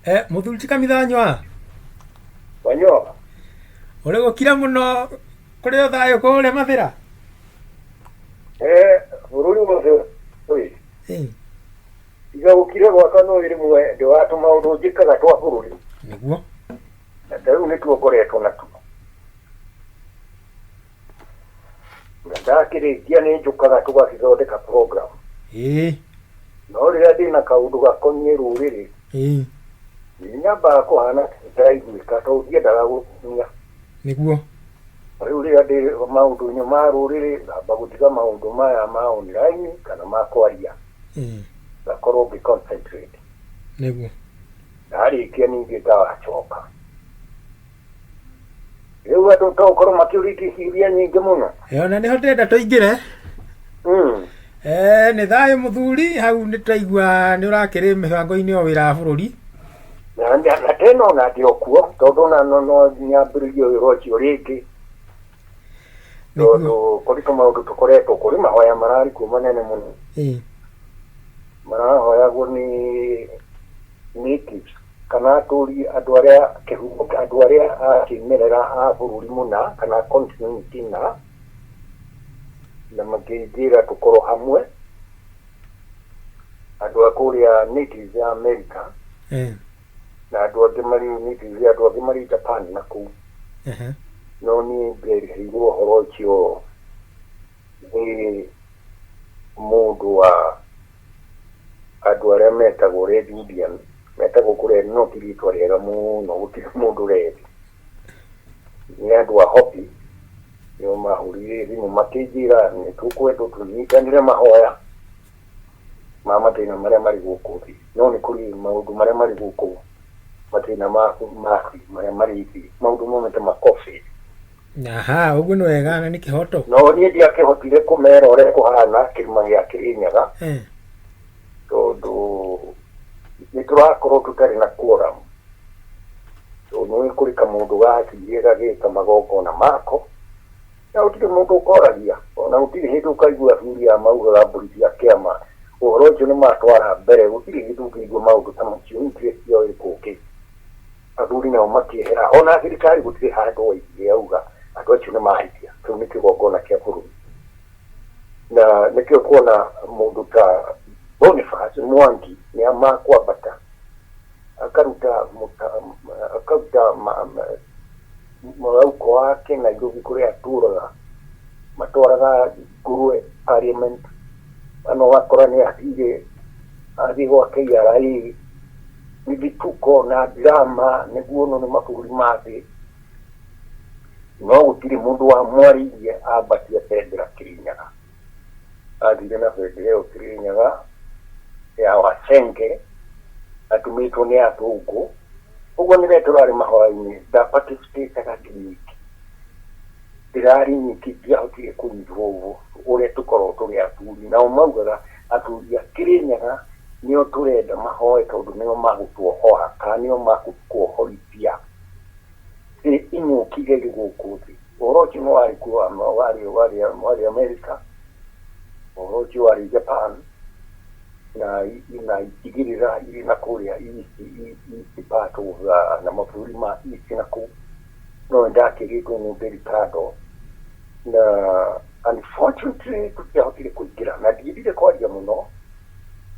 Mũthuri ti Kamithanywa. Wanyoga. Ũrĩ gũkira mũno kũrĩ o thayũ kũrĩa Mathĩra? Bũrũri wothe ĩ. Tiga gũkira gwakwa no rĩmwe ndĩ wa tũmaũndũ njĩkaga twa bũrũri. Nĩguo. Na ta rĩu nĩtuo ngoretwo natuo. Na ndakĩrĩkia nĩ njũkaga tũgakĩthondeka program. No rĩrĩa ndĩna kaũndũ gakoniĩ rũrĩrĩ, nĩ nyambaga kũhana ta itaraiguĩka tondũ ndiendaga gũkinya. Nĩguo. Rĩu rĩrĩa ndĩ maũndũ-inĩ ma rũrĩrĩ, ngamba gũtiga maũndũ maya ma online kana ma kwaria. Ngakorwo ngĩ concentrate. Nĩguo. Ndarĩkia ningĩ ngacoka. Rĩu andũ to ũkorwo makĩũrĩtie ciũria nyingĩ mũno. Ona nĩho ndĩrenda tũingĩre. Nĩ thayũ mũthuri, hau nĩ twaigua nĩ ũrakĩrĩ mĩbango-inĩ o wĩra wa bũrũri. Na tena ona ndĩ o kuo tondũ ona no nyambĩrĩrie wĩra ũcio rĩngĩ. Tondũ kũrĩ tũmaũndũ tũkoretwo kũrĩ mahoya mararĩ kuo manene mũno. Marahoyagwo nĩ natives kana atũri andũ arĩa kĩhumo andũ arĩa a kĩmerera a bũrũri mũna kana continent na na makĩnjĩra tũkorwo hamwe andũ a kũrĩa natives ya America na andũ angĩ marĩ natives andũ angĩ marĩ Japan na kũu. No niĩ nderĩheirwo ũhoro ũcio nĩ mũndũ wa andũ arĩa metagwo Red Indian, metagwo kũrĩa no ti rĩtwa rĩega mũno, gũtirĩ mũndũ red. Nĩ andũ a Hopi, nĩo mahũrire thimũ makĩnjĩra nĩ tũkwendwo tũnyitanĩre mahoya ma mathĩna marĩa marĩ gũkũ thĩ. No nĩ kũrĩ maũndũ marĩa marĩ gũkũ, mathĩna ma thĩ marĩa marĩ thĩ, maũndũ mamwe ta ma COVID. Aha, ũguo nĩ wega na nĩ kĩhoto. No niĩ ndiakĩhotire kũmera ũrĩa kũhana kĩrĩma gĩa Kĩrĩnyaga, tondũ nĩ tũrakorwo tũtarĩ na quorum. Tondũ nĩ kũrĩ kamũndũ gathire gagĩka magongona mako, na gũtirĩ mũndũ ũkoragia, ona gũtirĩ hĩndĩ ũkaigua athuri aya maugaga mbũri cia kĩama. Ũhoro ũcio nĩ matwara mbere, gũtirĩ hĩndĩ ũngĩigua maũndũ ta macio, interest yao ĩ kũngĩ. Athuri nao makĩehera, ona thirikari gũtirĩ handũ waiguire yauga andũ acio nĩ mahĩtia, kĩu nĩ kĩgongona kĩa bũrũri. Na nĩkĩo kuona mũndũ ta Boniface Mwangi nĩ amakwambata akaruta akaruta mũrauko wake Nairobi kũrĩa atũraga, matwaraga ngũrwe parliament, kana ũgakora nĩ athire athiĩ gwa KRA nĩ vituko na drama nĩguo no nĩ mabũrũri ma thĩ, no gũtirĩ mũndũ wamwarĩirie ambatie bendera Kĩrĩnyaga. Athire na bendera ĩyo Kĩrĩnyaga ya Wacenge atũmĩtwo nĩ athũngũ, ũguo nĩrĩa tũrarĩ mahoya-inĩ nda participate ndĩ nyiki, ndĩrarĩ nyiki ndiahotire kũ involve ũrĩa tũkoragwo tũrĩ athuri, nao maugaga athuri a Kĩrĩnyaga nĩo tũrenda mahoe tondũ nĩo magũtuohora kana nĩo magũtuohorithia ing'ũki iria irĩ gũkũ thĩ. Ũhoro ũcio nĩ warĩ kuo warĩ America, ũhoro ũcio warĩ Japan na na itigĩrĩra irĩ na kũrĩa east part of na mabũrũri ma east na kũu, no nĩndakĩrĩtwo nĩ Delikado na unfortunately tũtiahotire kũingĩra na ndiendire kwaria mũno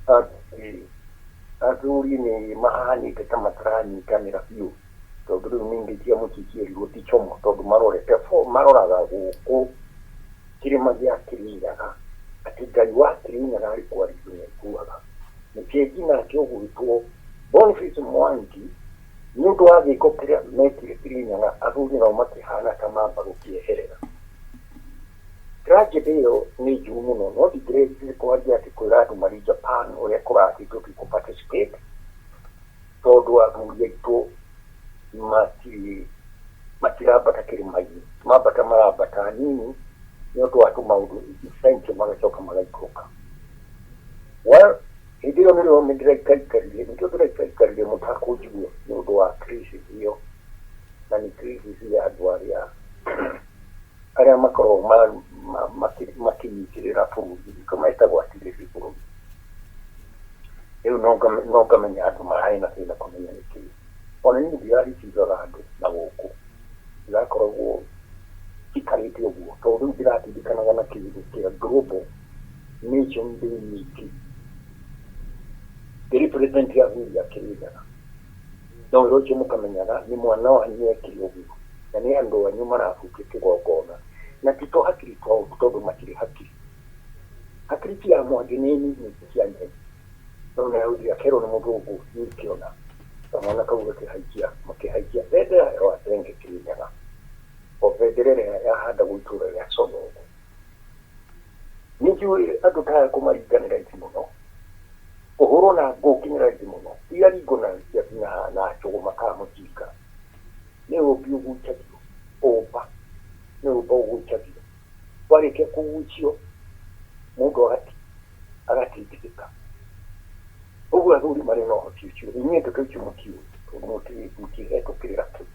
atĩ athuri nĩ mahanĩte ta mataranyitanĩra biũ tondũ rĩu ningĩ cia mũcici ti chomo tondũ marorete maroraga gũkũ kĩrĩma gĩa Kĩrĩnyaga atĩ Ngai wa Kĩrĩnyaga arĩ kwaria nĩ aiguaga. Mũkĩngi nake ũgwĩtwo Boniface Mwangi nĩ ũndũ wa gĩko kĩrĩa mekire Kĩrĩnyaga athuri nao makĩhana ta mamba gũkĩeherera. Tragedy ĩyo nĩ njũru mũno no ndingĩrĩrire kwaria atĩ kwĩra andũ marĩ Japan ũrĩa kũrathiĩ tũtikũ participate tondũ athuri aitũ matirĩ matirambata kĩrĩma-inĩ, mambata marambata hanini nĩ ũndũ wa tũmaũndũ essential magacoka magaikũrũka. Well, hĩndĩ ĩyo nĩrĩo nĩndĩraikaikarire nĩkĩo ndĩraikaikarire mũtakũnjigua nĩ ũndũ wa crisis ĩyo, na nĩ crisis ya andũ arĩa arĩa makoragwo makĩnyitĩrĩra bũrũri nĩkĩo metagwo atirĩrĩri bũrũri. Rĩu no ngamenya andũ mararĩ na thĩna kũmenya nĩkĩĩ. Information ndĩ nyingĩ ndĩ represent athuri a Kĩrĩnyaga, no wĩra ũcio mũkamenyaga nĩ mwana wanyu ekire ũguo na nĩ andũ anyu marabunga kĩgongona na ti to hakiri twao tondũ matirĩ hakiri. Hakiri cia Mwangi nĩ nini cia nyeni, no nĩ augire akerwo nĩ mũthũngũ nĩkĩona kamwana kau gakĩhaikia makĩhaikia bendera ya Wathenge Kĩrĩnyaga, o bendera ĩrĩa yahandagwo itũra rĩa Conogo. Nĩ njũĩ andũ ta aya kũmaringa nĩ raithi mũno, kũhũrwo na ngũki nĩ raithi mũno, tiga ringo na njũgũma kana mũcinga, nĩ ũmbi ũgucagio, ũmba nĩ ũmba ũgucagio, warĩkia kũgucio mũndũ agatindĩkĩka. Ũguo athuri marĩ na ũhoti ũcio, inyuĩ ndeto icio mũtiũĩ tondũ mũtihetwo kĩrĩra kĩu,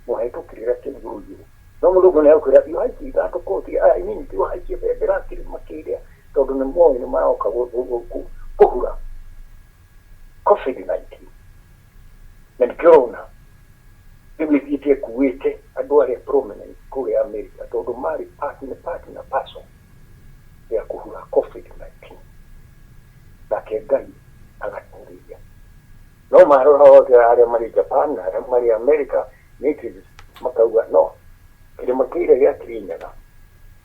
mũhetwo kĩrĩra kĩa igũrũ igũrũ. No mũthũngũ nĩ agũkwĩra thiĩ ũhaicie ithandũkũ, thiĩ aya inyinyi thiĩ ũhaicie bendera kĩrĩma kĩrĩa, tondũ nĩ moĩ nĩ maroka kũhura COVID-19. Na nĩkĩo ũrona rĩu ĩthiĩte ĩkuĩte andũ arĩa prominent kũrĩa America, tondũ marĩ part nĩ part na parcel ya kũhura COVID-19. Nake Ngai agatũrĩria. No marora othe arĩa marĩ Japan na arĩa marĩ America natives makauga no kĩrĩma kĩrĩa gĩa Kĩrĩnyaga,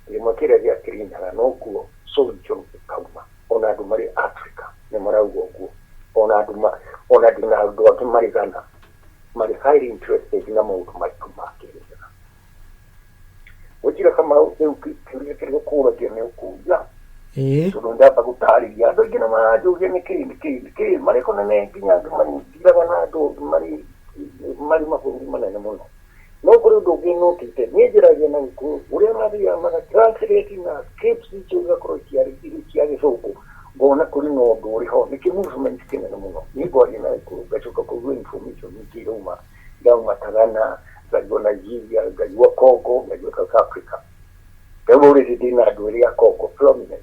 kĩrĩma kĩrĩa gĩa Kĩrĩnyaga nokuo solution ĩkauma. Ona andũ marĩ Africa nĩ marauga ũguo, ona andũ ma ona ndĩna andũ angĩ marĩ Ghana marĩ highly interested na maũndũ maitũ ma Kĩrĩnyaga. Gũtirĩ Kamau, rĩu kĩũria kĩrĩa ũkũragia nĩ ũkũria tondũ ndamba gũtarĩria andũ aingĩ na maranjũria nĩkĩ nĩkĩ nĩkĩ marĩ kũnene nginya angĩ marĩ na andũ marĩ marĩ mabũrũri manene mũno. No kũrĩ ũndũ ũngĩ notĩte, niĩ njaragia na Gĩkũyũ ũrĩa mathiaga maga translate na scripts icio igakorwo ciarĩ irĩ cia Gĩthũngũ, ngona kũrĩ na ũndũ ũrĩ ho nĩkĩ movement kĩnene mũno. Niĩ ngwaria na Gĩkũyũ ngacoka kũigua information nyingĩ irauma irauma ta Ghana, ngaigua Nigeria, ngaigua Congo, ngaigua South Africa. Rĩu already ndĩna andũ erĩ a Congo prominent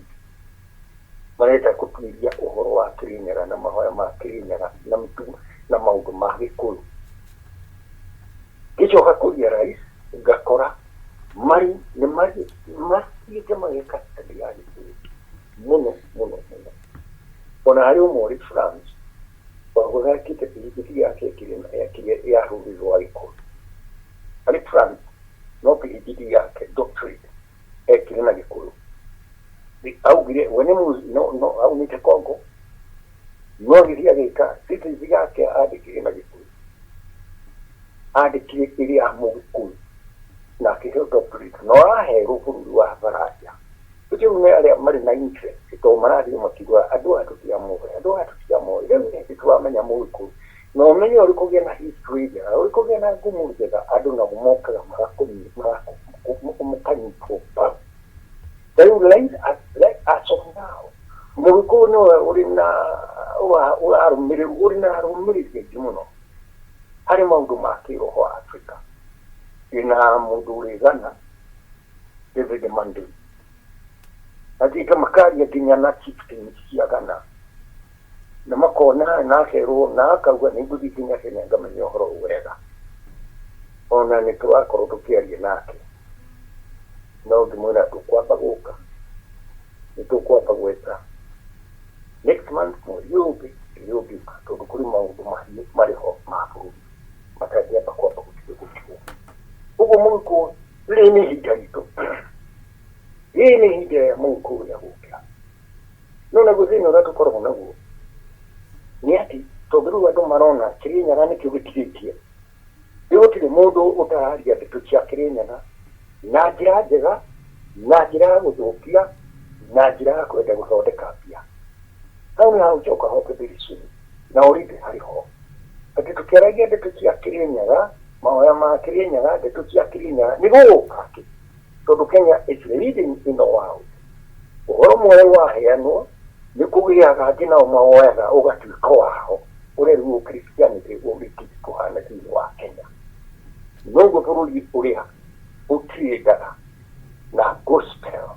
marenda gũtuĩria ũhoro wa Kĩrĩnyaga na mahoya ma Kĩrĩnyaga na mĩtugo na maũndũ ma Gĩkũyũ. Ngĩcoka kũ realize ngakora marĩ nĩ marĩ mathiĩte mageka study ya Gĩkũyũ mũno mũno mũno. Ona harĩ ũmwe ũrĩ France wagũthakĩte PhD yake ekire ya rũrĩrĩ rwa Gĩkũyũ. Arĩ France no PhD yake doctorate ekire na Gĩkũyũ. Augire we nĩ no no aumĩte Congo, no gĩthiĩ agĩka thesis yake andĩkire na Gĩkũyũ, andĩkire ĩrĩ ya Mũgĩkũyũ na akĩheo doctorate no araherwo bũrũri wa Faranja. Ũcio nĩ arĩa marĩ na interest tondũ marathiĩ makiuga andũ aya tũtiamoĩ, andũ aya tũtiamoĩ. Rĩu nĩ tũramenya Mũgĩkũyũ na ũmenye ũrĩ kũgĩa na history njega, ũrĩ kũgĩa na ngumo njega, andũ nao mokaga mũkanyitwo mbaru. Rĩu like as of now Mũgĩkũyũ nĩwe ũrĩ na ũrarũmĩrĩrwo, ũrĩ na arũmĩrĩri aingĩ mũno harĩ maũndũ ma kĩroho Africa. Ndĩna mũndũ ũrĩ Ghana, David Mandui, athiĩte makaria nginya na chieftains cia Ghana na makona na akerwo na akauga nĩ ngũthiĩ nginya Kenya ngamenya ũhoro ũyũ wega. Ona nĩ tũrakorwo tũkĩaria nake, no ngĩmwĩra tũkwamba gũka, nĩ tũkwamba gwetha next month, mweri ũyũ ũngĩ rĩrĩa ũngĩũka, tondũ kũrĩ maũndũ mahiũ marĩ ho ma bũrũri matangĩamba kwamba gũtiga gũtigwo. Ũguo Mũgĩkũyũ, rĩrĩ nĩ ihinda ritũ, rĩrĩ nĩ ihinda rĩa Mũgĩkũyũ rĩa gũkĩra. No naguo thĩna ũrĩa tũkoragwo naguo nĩ atĩ tondũ rĩu andũ marona Kĩrĩnyaga nĩkĩo gĩtigĩtie, rĩu gũtirĩ mũndũ ũtararia ndeto cia Kĩrĩnyaga na njĩra njega, na njĩra ya gũthũkia, na njĩra ya kwenda gũthondeka mbia. Hau nĩ hagũcoka hoke very soon na already harĩ ho atĩ tũkĩaragia ndeto cia Kĩrĩnyaga, mahoya ma Kĩrĩnyaga, ndeto cia Kĩrĩnyaga nĩ gũgũka atĩ tondũ Kenya is leading in the world. Ũhoro mwerũ waheanwo nĩ kũgĩaga angĩ nao mawoyaga ũgatuĩka wao, ũrĩa rĩu Christianity ũrĩkĩtie kũhana thĩinĩ wa Kenya. Noguo bũrũri ũrĩa ũtiendaga na gospel,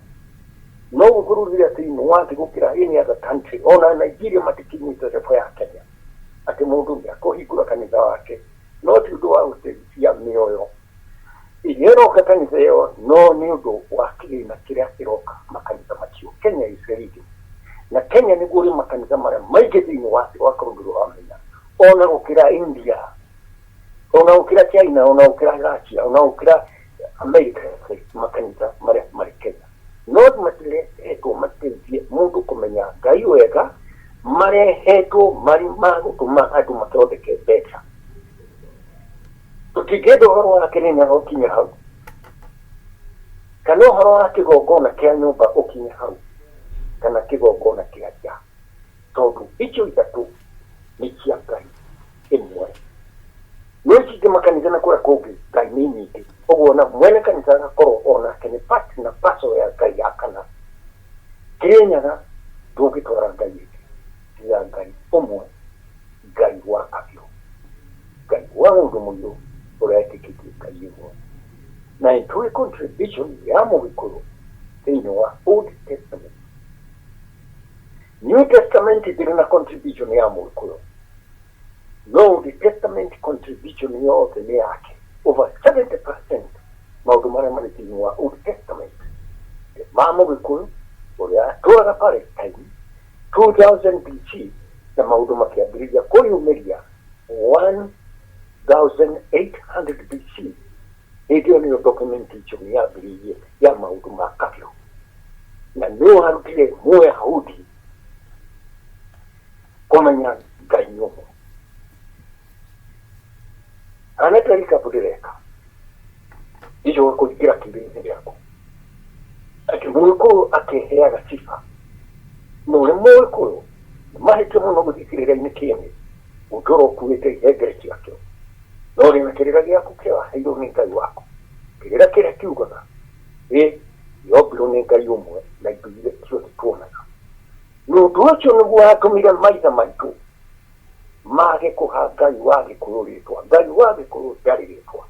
noguo bũrũri ũrĩa thĩinĩ wa thĩ gũkĩra any other country. Ona Nigeria matikinyĩte level ya Kenya atĩ mũndũ nĩ akũhingũra kanitha wake, no ti ũndũ wa gũteithia mĩoyo. Ĩrĩa ĩroka kanitha ĩyo no nĩ ũndũ wa kĩgĩna kĩrĩa kĩroka makanitha macio. Kenya is leading. Na Kenya nĩguo ũrĩ makanitha marĩa maingĩ thĩinĩ wa thĩ wakorwo ndũrĩ wamenya, ona gũkĩra India, ona gũkĩra China, ona gũkĩra Russia, ona gũkĩra America, makanitha marĩa marĩ Kenya. No matirehetwo mateithie mũndũ kũmenya Ngai wega, marehetwo marĩ ma gũtũma andũ mathondeke mbeca. Tũtingĩenda ũhoro wa Kĩrĩnyaga ũkinye hau, kana ũhoro wa kĩgongona kĩa nyũmba ũkinye hau, kana kĩgongona kĩa nja, tondũ icio ithatũ nĩ cia Ngai ĩmwe. No ici ingĩ makanitha na kũrĩa kũngĩ Ngai nĩ nyingĩ, ũguo na mwene kanitha agakorwo onake nĩ part na parcel ya Ngai ya kana. Kĩrĩnyaga ndũngĩtwara Ngai ĩngĩ tiga Ngai ũmwe, Ngai wa Kabiũ, Ngai wa mũndũ mũirũ ũrĩa etĩkĩtie Ngai ĩmwe. Na nĩtũĩ contribution ya Mũgĩkũyũ thĩinĩ wa Old Testament. New Testament ndĩrĩ na contribution ya Mũgĩkũyũ, no Old Testament contribution yothe nĩ yake. Over 70% maũndũ marĩa marĩ thĩinĩ wa Old Testament ma Mũgĩkũyũ ũrĩa atũraga Palestine 2000 BC, na maũndũ makĩambĩrĩria kwĩyumĩria 1800 BC. Hĩndĩ ĩyo nĩyo documentation yambĩrĩirie ya maũndũ ma Kabiũ, na nĩ warutire Mũyahudi kũmenya Ngai nĩ ũmwe. Anete recap ndĩreka ndicoka kũingĩra kĩũria-inĩ gĩaku atĩ Mũgĩkũyũ akĩheaga sifa, no ũrĩ Mũgĩkũyũ mahĩtia mũno gũthiĩ kĩrĩra-inĩ kĩene gũtũra ũkuĩte ihengere ciakĩo, no ũrĩ na kĩrĩra gĩaku kĩrĩa waheirwo nĩ Ngai waku, kĩrĩra kĩrĩa kiugaga ĩ yombirwo nĩ Ngai ũmwe na indo iria ciothe tuonaga. Na ũndũ ũcio nĩguo watũmire maithe maitũ mage kũha Ngai wa Gĩkũyũ rĩtwa. Ngai wa Gĩkũyũ ndarĩ rĩtwa,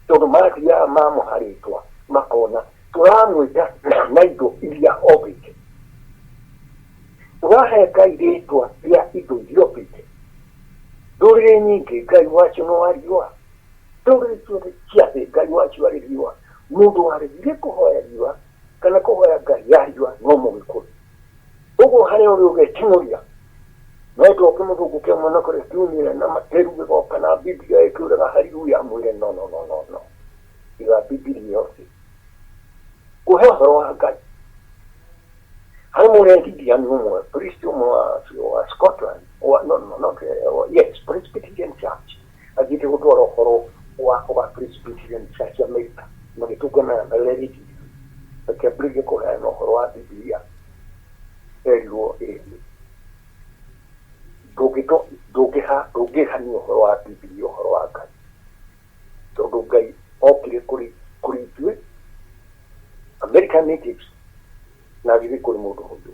tondũ mathiaga mamũha rĩtwa makona tũramwĩta na indo iria ombĩte. Tũrahe Ngai rĩtwa rĩa indo iria ombĩte. Ndũrĩrĩ nyingĩ Ngai wacio nĩ wa riũa, ndũrĩrĩ ciothe cia thĩ Ngai wacio arĩ riũa. Mũndũ waregire kũhoya riũa kana kũhoya Ngai ya riũa no Mũgĩkũyũ. Ũguo harĩa ũrĩ ũgeting'ũria no toke mũthũngũ kĩamwe na kũrĩa kiumire na materu gĩgoka na Biblia ĩkiugaga haleluya, mwĩre no no no no no, iga Biblia yothe kũhe ũhoro wa Ngai. Harĩ mũrendidiani ũmwe, priest ũmwe wa Scotland, wa, no, no, not, yes, Presbyterian Church, athiĩte gũtwara ũhoro wa Presbyterian Church America, magĩtũngana na Leridian, akĩambĩrĩria kũheana ũhoro wa Biblia, erirwo ĩ ndũngĩhania ũhoro wa Biblia ũhoro wa Ngai, tondũ Ngai okire kũrĩ ithuĩ American natives na agĩthiĩ kũrĩ mũndũ mũirũ.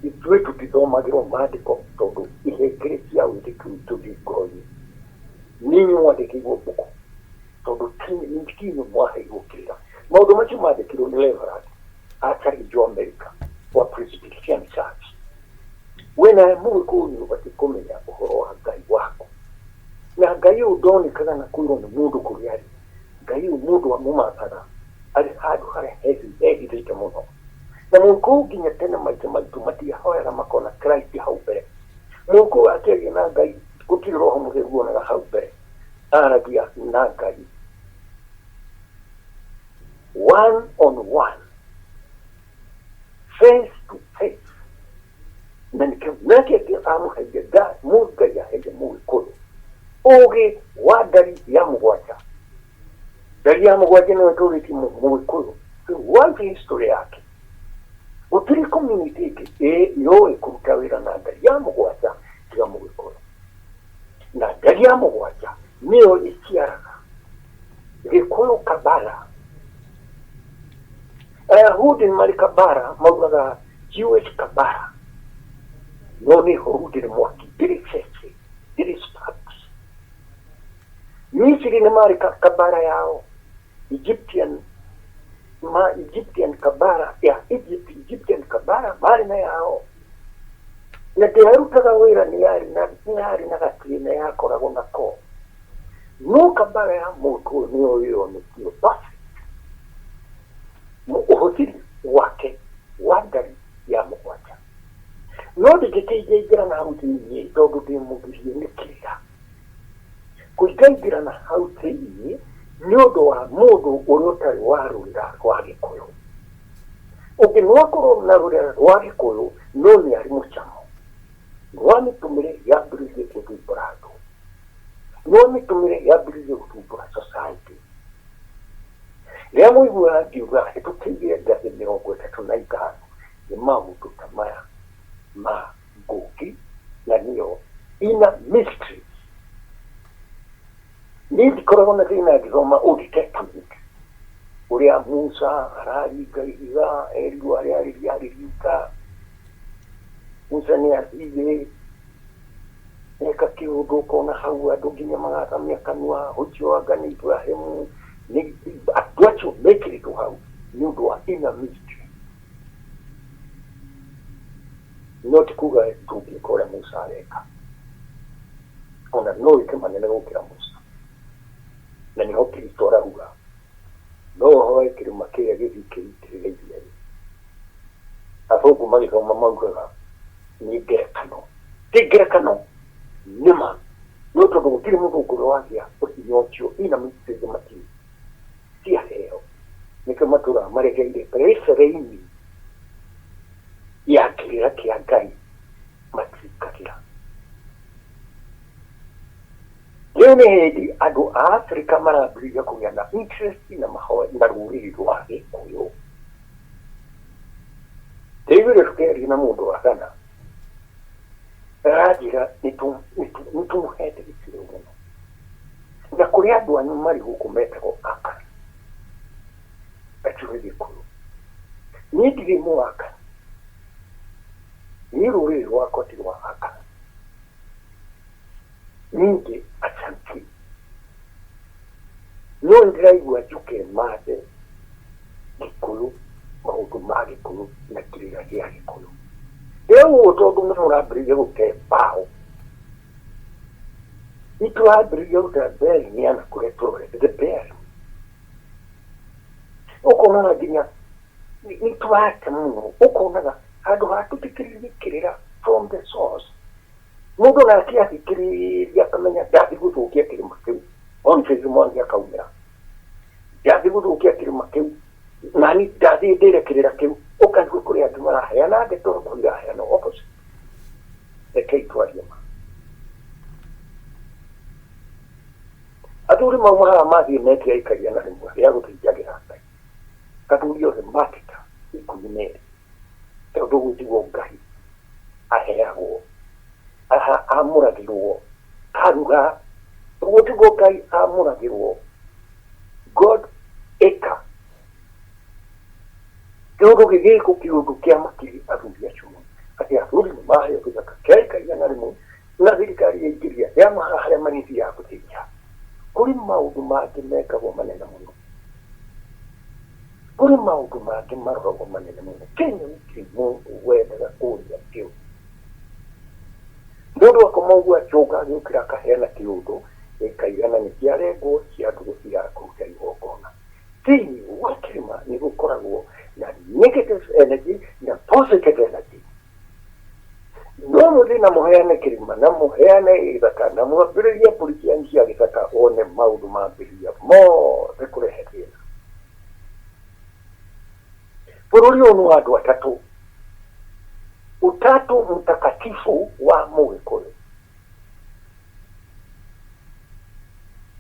Ithuĩ tũtithomagĩrwo maandĩko tondũ ihengere cia wĩtĩkio witũ ndĩ ngoro-inĩ. Ninyi mwandĩkĩirwo mbuku tondũ ti inyuĩ mwaheirwo kĩrĩra. Maũndũ macio mandĩkirwo nĩ Reverend acarĩnjwo America wa Presbyterian Church. We nawe Mũgĩkũyũ nĩ ũbatiĩ kũmenya ũhoro wa Ngai waku. Na Ngai ũyũ ndonekaga na kwĩrwo nĩ mũndũ kũrĩa arĩ. Ngai ũyũ mũndũ amũmathaga arĩ handũ harĩa hehithĩte mũno. Na Mũgĩkũyũ nginya tene maithe maitũ matiahoyaga makona Christ hau mbere. Mũgĩkũyũ akĩaria na Ngai gũtirĩ roho mũtheru onaga hau mbere. Aragia na Ngai one on one, face to face. Na nĩkĩo nake amũheire Ngai, Ngai aheire Mũgĩkũyũ ũgĩ wa ndari ya mũgwanja. Ndari ya mũgwanja nĩyo ĩtũrĩtie Mũgĩkũyũ throughout history yake. Gũtirĩ community ĩngĩ yũĩ kũruta wĩra na ndari ya mũgwanja tiga Mũgĩkũyũ. Na ndari ya mũgwanja nĩyo ĩciaraga Gĩkũyũ Kabala. Ayahudi nĩ marĩ Kabara, maugaga Jewish Kabara, no nĩ horu, ndĩrĩ mwaki, ndĩrĩ cece, ndĩrĩ sparks. Misiri nĩ marĩ Kabara yao, Egyptian ma Egyptian Kabara ya Egypt, Egyptian Kabara marĩ na yao, na ndĩarutaga wĩra, nĩ yarĩ na gatĩna yakoragwo nako. No kambara ya mũgĩkũyũ nĩyo yonekio perfect ũhũthĩri wake wa ndari ya mũgwanja. No ndingĩkĩingaingĩra na hau thĩiniĩ tondũ ndĩ mũgirie nĩ kĩrĩra kũingaingĩra na hau thĩiniĩ nĩ ũndũ wa mũndũ ũrĩa ũtarĩ wa rũrĩra rwa gĩkũyũ. Ũngĩ no akorwo na rũrĩra rwa gĩkũyũ no nĩ arĩ mũcamo rwa mĩtũmĩre yambĩrĩirie gũthumbũra andũ, no mĩtũmĩre yambĩrĩirie gũthumbũra society. Rĩrĩa mũiguaga ngiuga hĩtũkĩire ngathĩ 35 nĩ maũndũ ta maya ma Ngũngĩ na nĩyo inner mysteries. Niĩ ndikoragwo na thĩna ngĩthoma Old Testament ũrĩa Musa araringa ihiga erirwo arĩa arĩringa. Musa nĩ athire eka kĩũndũ ũkona hau andũ nginya magathamia kanua ũcio anga nĩ Ibrahimu nĩ andũ acio mekĩrĩtwo hau nĩ ũndũ wa inner mystery. No ti kuga ndũngĩka ũrĩa Musa areka, ona no wĩke manene gũkĩra Musa. Na nĩho Kristo arauga no ũhoe kĩrĩma kĩrĩa gĩthiĩ kĩitĩrĩre iria-inĩ. Athũngũ magĩthoma maugaga nĩ ngerekano, ti ngerekano nĩ ma. No tondũ gũtirĩ mũthũngũ ũrĩa wagĩa ũhinya ũcio ina mysteries matirĩ ciaheo, nĩkĩo matũraga maregeire periphery-inĩ ya kĩrĩra kĩa Ngai matirikagĩra. Rĩu nĩ hĩndĩ andũ a Afrika marambĩrĩria kũgĩa na interest na mahoya na rũrĩrĩ rwa Gĩkũyũ. Ndĩraiguire tũkĩaria na mũndũ wa Ghana aranjĩra nĩtũmũhete gĩtĩo mũno, na kũrĩ andũ anyu marĩ gũkũ metagwo Akan, acio nĩ Gĩkũyũ. Niĩ ndirĩ mũAkan, niĩ rũrĩrĩ rwakwa ti rwa Akan, niĩ ndĩ Ashanti. No nĩndĩraigua njũke mathe Gĩkũyũ, maũndũ ma Gĩkũyũ na kĩrĩra gĩa Gĩkũyũ. Ndĩrauga ũguo tondũ nĩ mũrambĩrĩria gũte mbaũ. Nĩ tũrambĩrĩria gũte bearing ya na kũrĩa tũrorete, the bearing. Ũkonaga nginya nĩ tũrate mũno, ũkonaga handũ ha tũthikĩrĩrie kĩrĩra from the source, mũndũ nake athikĩrĩria akamenya ndathiĩ gũthũkia kĩrĩma kĩu, Boniface Mwangi akaumĩra, ndathiĩ gũthũkia kĩrĩma kĩu, nani ndathiĩ ndĩre kĩrĩra kĩu, ũkaigua kũrĩ angĩ maraheana ndeto kũrĩ iraheana opposite. Rekei twarie ma. Athuri mauma haha mathiĩ mekĩra ikaria na rĩmwe rĩa gũthĩnjagĩra Ngai. Athuri othe mateta 12 tondũ ũguo tiguo Ngai aheagwo, amũragĩrwo karuga. Ũguo tiguo Ngai amũragĩrwo. God ĩka kĩũndũ gĩgĩkwo kĩũndũ kĩa makiri athuri acio mũno atĩ athuri nĩ maheo gĩthaka kĩa ĩka 100 na thirikari yaingĩria yamaha harĩa marĩthiaga gũthĩnja. Kũrĩ maũndũ mangĩ mekagwo manene mũno, kũrĩ maũndũ mangĩ maroragwo manene mũno. Kenya gũtirĩ mũndũ wendaga kũria kĩu. Mũndũ akoma ũguo acũnga agĩũkĩra akaheana kĩũndũ ĩka igana nĩ kĩarengwo cia andũ gũthiaga kũruta igongona. Thĩinĩ wa kĩrĩma nĩ gũkoragwo na negative energy na positive energy. No mũthiĩ na mũheane kĩrĩma na mũheane gĩthaka na mwambĩrĩrie mbũri cianyu cia gĩthaka wone maũndũ mambĩrĩria mothe kũrehe thĩna. Bũrũri ũyũ nĩ wa andũ atatũ, Utatu Mtakatifu wa Mũgĩkũyũ.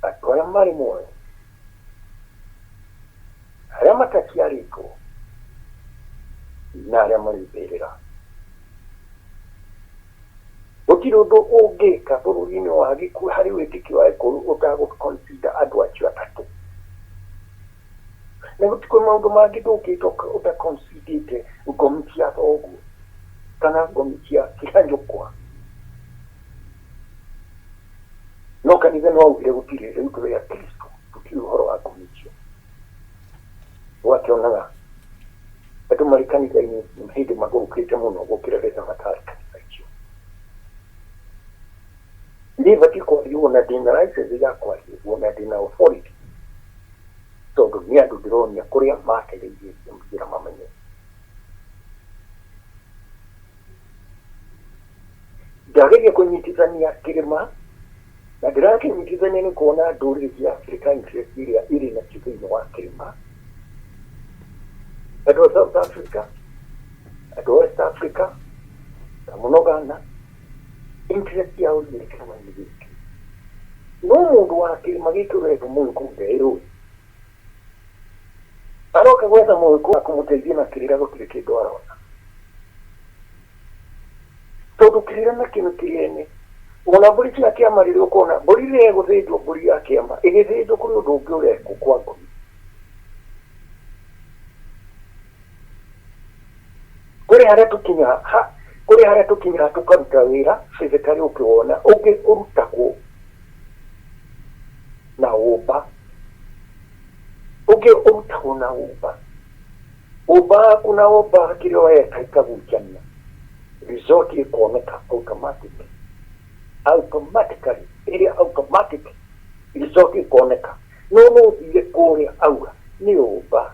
Andũ arĩa marĩ muoyo, arĩa mataciarĩtwo na arĩa marĩ mbĩrĩra. Gũtirĩ ũndũ ũngĩka bũrũri-inĩ wa gĩkuũ harĩ wĩtĩkio wa gĩkũyũ ũtagũ consider andũ acio atatũ. Na gũtikũ maũndũ mangĩ ndũngĩka ũta considerĩte ngomi cia thoguo kana ngomi cia nyũkwa. No kanitha no augire gũtirĩ, rĩu tũrĩ Akristo tũtiũĩ ũhoro wa ngomi icio. Ũgakĩonaga andũ marĩ kanitha-inĩ hĩndĩ magũrũkĩte mũno gũkĩra rĩrĩa matarĩ kanitha icio. Niĩ batiĩ kwaria ũguo na ndĩna license ya kwaria ũguo na ndĩna authority, tondũ nĩ andũ ndĩronia kũrĩa matereirie njĩra mamenye. Ndageria kũnyitithania kĩrĩma na ndĩrakĩnyitithania nĩ kuona ndũrĩrĩ cia Africa interest iria irĩ nacio thĩinĩ wa kĩrĩma, andũ a South Africa, andũ a West Africa na mũno Ghana, interest yao ĩrĩ kĩrĩma-inĩ gĩkĩ. No mũndũ wa kĩrĩma gĩkĩ ũretwo mũgĩkũyũ nderũĩ, aroka gwetha mũgĩkũyũ wa kũmũteithia na kĩrĩra, gũtirĩ kĩndũ arona, tondũ kĩrĩra nakĩo nĩ kĩene. Ona mbũri cia kĩama rĩrĩa ũkona mbũri rĩrĩa ĩgũthĩnjwo, mbũri ya kĩama ĩgĩthĩnjwo, kũrĩ ũndũ ũngĩ ũrekwo kwa ngui. Kũrĩ harĩa tũkinyaga ha, kũrĩ harĩa tũkinyaga tũkaruta wĩra physically ũkĩwona, ũngĩ ũrutagwo na ũmba, ũngĩ ũrutagwo na ũmba, ũmba waku na ũmba kĩrĩa weka ikagucania, result ĩkoneka automatic, automatically, ĩrĩa automatic result ĩkoneka. No no ũthire kũrĩa auga nĩ ũmba,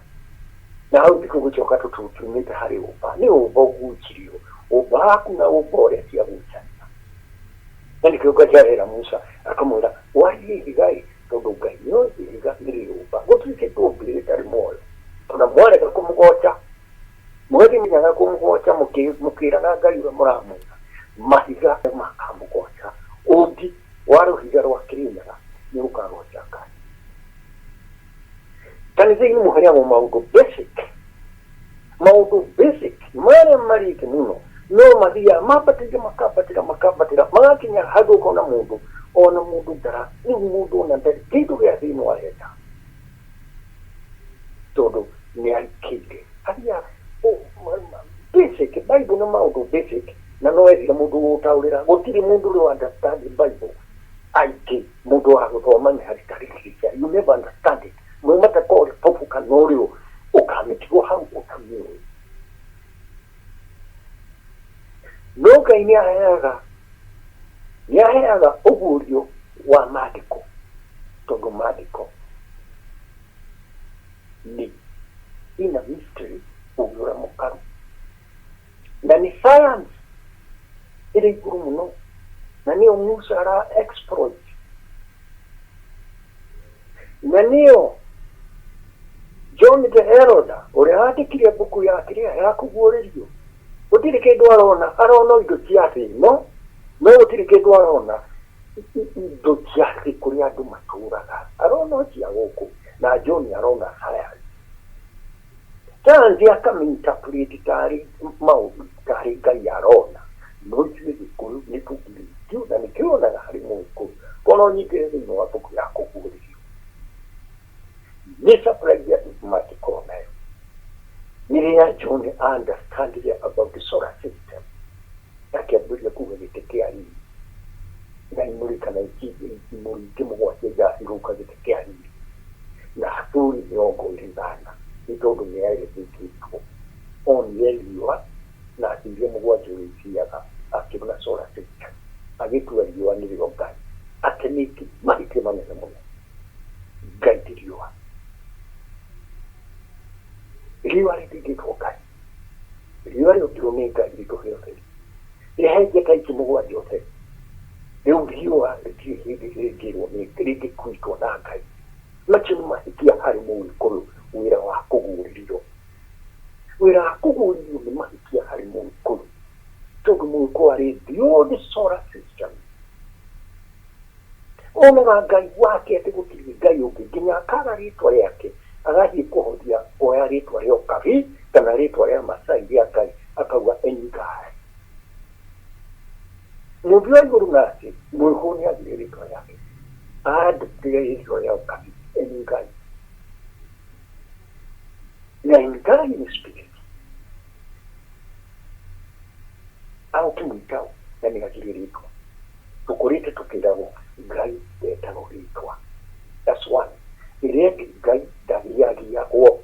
na hau ndiko gũcoka tũtumĩte harĩ ũmba, nĩ ũmba ũgucirio, ũmba waku na ũmba ũrĩa ciagucania. Na nĩkĩo Ngai arera Musa akamwĩra warie ihiga ĩ, tondũ Ngai nĩoĩ ihiga nĩ rĩũmba, gũtirĩ kĩndũ ũmbire gĩtarĩ muoyo. Ona mwarega kũmũgoca, mũgathiĩ mũnyaga kũmũgoca mũkĩraga Ngai ũrĩa mũramwĩra, mahiga makamũgoca. Ũmbi wa rũhiga rwa Kĩrĩnyaga nĩ ũkagoca Ngai. Kanitha-inĩ mũheagwo maũndũ basic, maũndũ basic marĩa marĩte mũno, no mathiaga mambatĩire makambatĩra makambatĩra magakinya handũ ũkona mũndũ ona mũndũ ndara rĩu mũndũ ona ndarĩ kĩndũ gĩa thĩ ĩno arenda, tondũ nĩ arikĩire harĩa basic. Bible nĩ maũndũ basic, na no ethire mũndũ gũtaũrĩra. Gũtirĩ mũndũ ũrĩ understand Bible aingĩ, mũndũ wa gũthoma nĩ harĩ literature, you never understand it. Mwĩmata ko ũrĩ popu kana ũrĩ ũ, ũkamĩtigwo hau ũtamĩũĩ. No Ngai nĩ aheaga, nĩ aheaga ũguũrio wa maandĩko, tondũ maandĩko nĩ ina mystery, ũgĩ ũrĩa mũkaru, na nĩ science ĩrĩ igũrũ mũno, na nĩyo Musa ara exploit, na nĩyo John the Herald ũrĩa wandĩkire mbuku ya kĩrĩa ya kũguũrĩrio. Gũtirĩ kĩndũ arona, arona indo cia thĩ ĩno, no gũtirĩ kĩndũ arona indo cia thĩ kũrĩa andũ matũraga, arona o cia gũkũ. Na John arona science, science akamĩinterpret tarĩ maũndũ tarĩ Ngai arona. No ithuĩ Gĩkũyũ nĩ tũngirĩtio, na nĩkĩo wonaga harĩ Mũgĩkũyũ kona ũnyitĩre thĩinĩ wa mbuku ya kũguũrĩrio nĩ surprise andũ mangĩkorwo nayo. Nĩ rĩrĩa John understandire about the solar system, akĩambĩrĩria kuga gĩtĩ kĩa riri na imũrĩ kana imũrĩ ingĩ mũgwanja irahurũka gĩtĩ kĩa riri na athuri 24, nĩ tondũ nĩ aerethĩtwo onire riũa na thĩ iria mũgwanja ũrĩa ithiaga, akĩona solar system, agĩtua riũa nĩrĩo Ngai, akĩmĩki mahĩtia manene mũno. Ngai ti riũa, riũa rĩtingĩtwo Ngai. Riũa rĩombirwo nĩ Ngai rĩtũhe ũtheri, rĩhe njata ici mũgwanja ũtheri. Rĩu riũa rĩtirĩ hĩndĩ rĩngĩrwo rĩngĩkuitwo na Ngai. Macio nĩ mahĩtia harĩ Mũgĩkũyũ. Wĩra wa kũguũrĩrio, wĩra wa kũguũrĩrio nĩ mahĩtia harĩ Mũgĩkũyũ, tondũ Mũgĩkũyũ arĩ beyond solar system. Onaga Ngai wake atĩ gũtirĩ Ngai ũngĩ, nginya akaga rĩtwa rĩake, agathiĩ kũhoria kuoya rĩtwa rĩa ũkabi kana rĩtwa rĩa Masai rĩa Ngai, akauga Engai, mũmbi wa igũrũ na thĩ. Mũgĩkũyũ nĩ agire rĩtwa rĩake, andĩkire rĩtwa rĩa ũkabi Engai, na Engai nĩ spirit agũkĩmwĩta, na nĩ agire rĩtwa. Tũkũrĩte tũkĩragwo Ngai ndetagwo rĩtwa. That's one. Ĩrĩa ĩngĩ, Ngai ndagiagiagwo.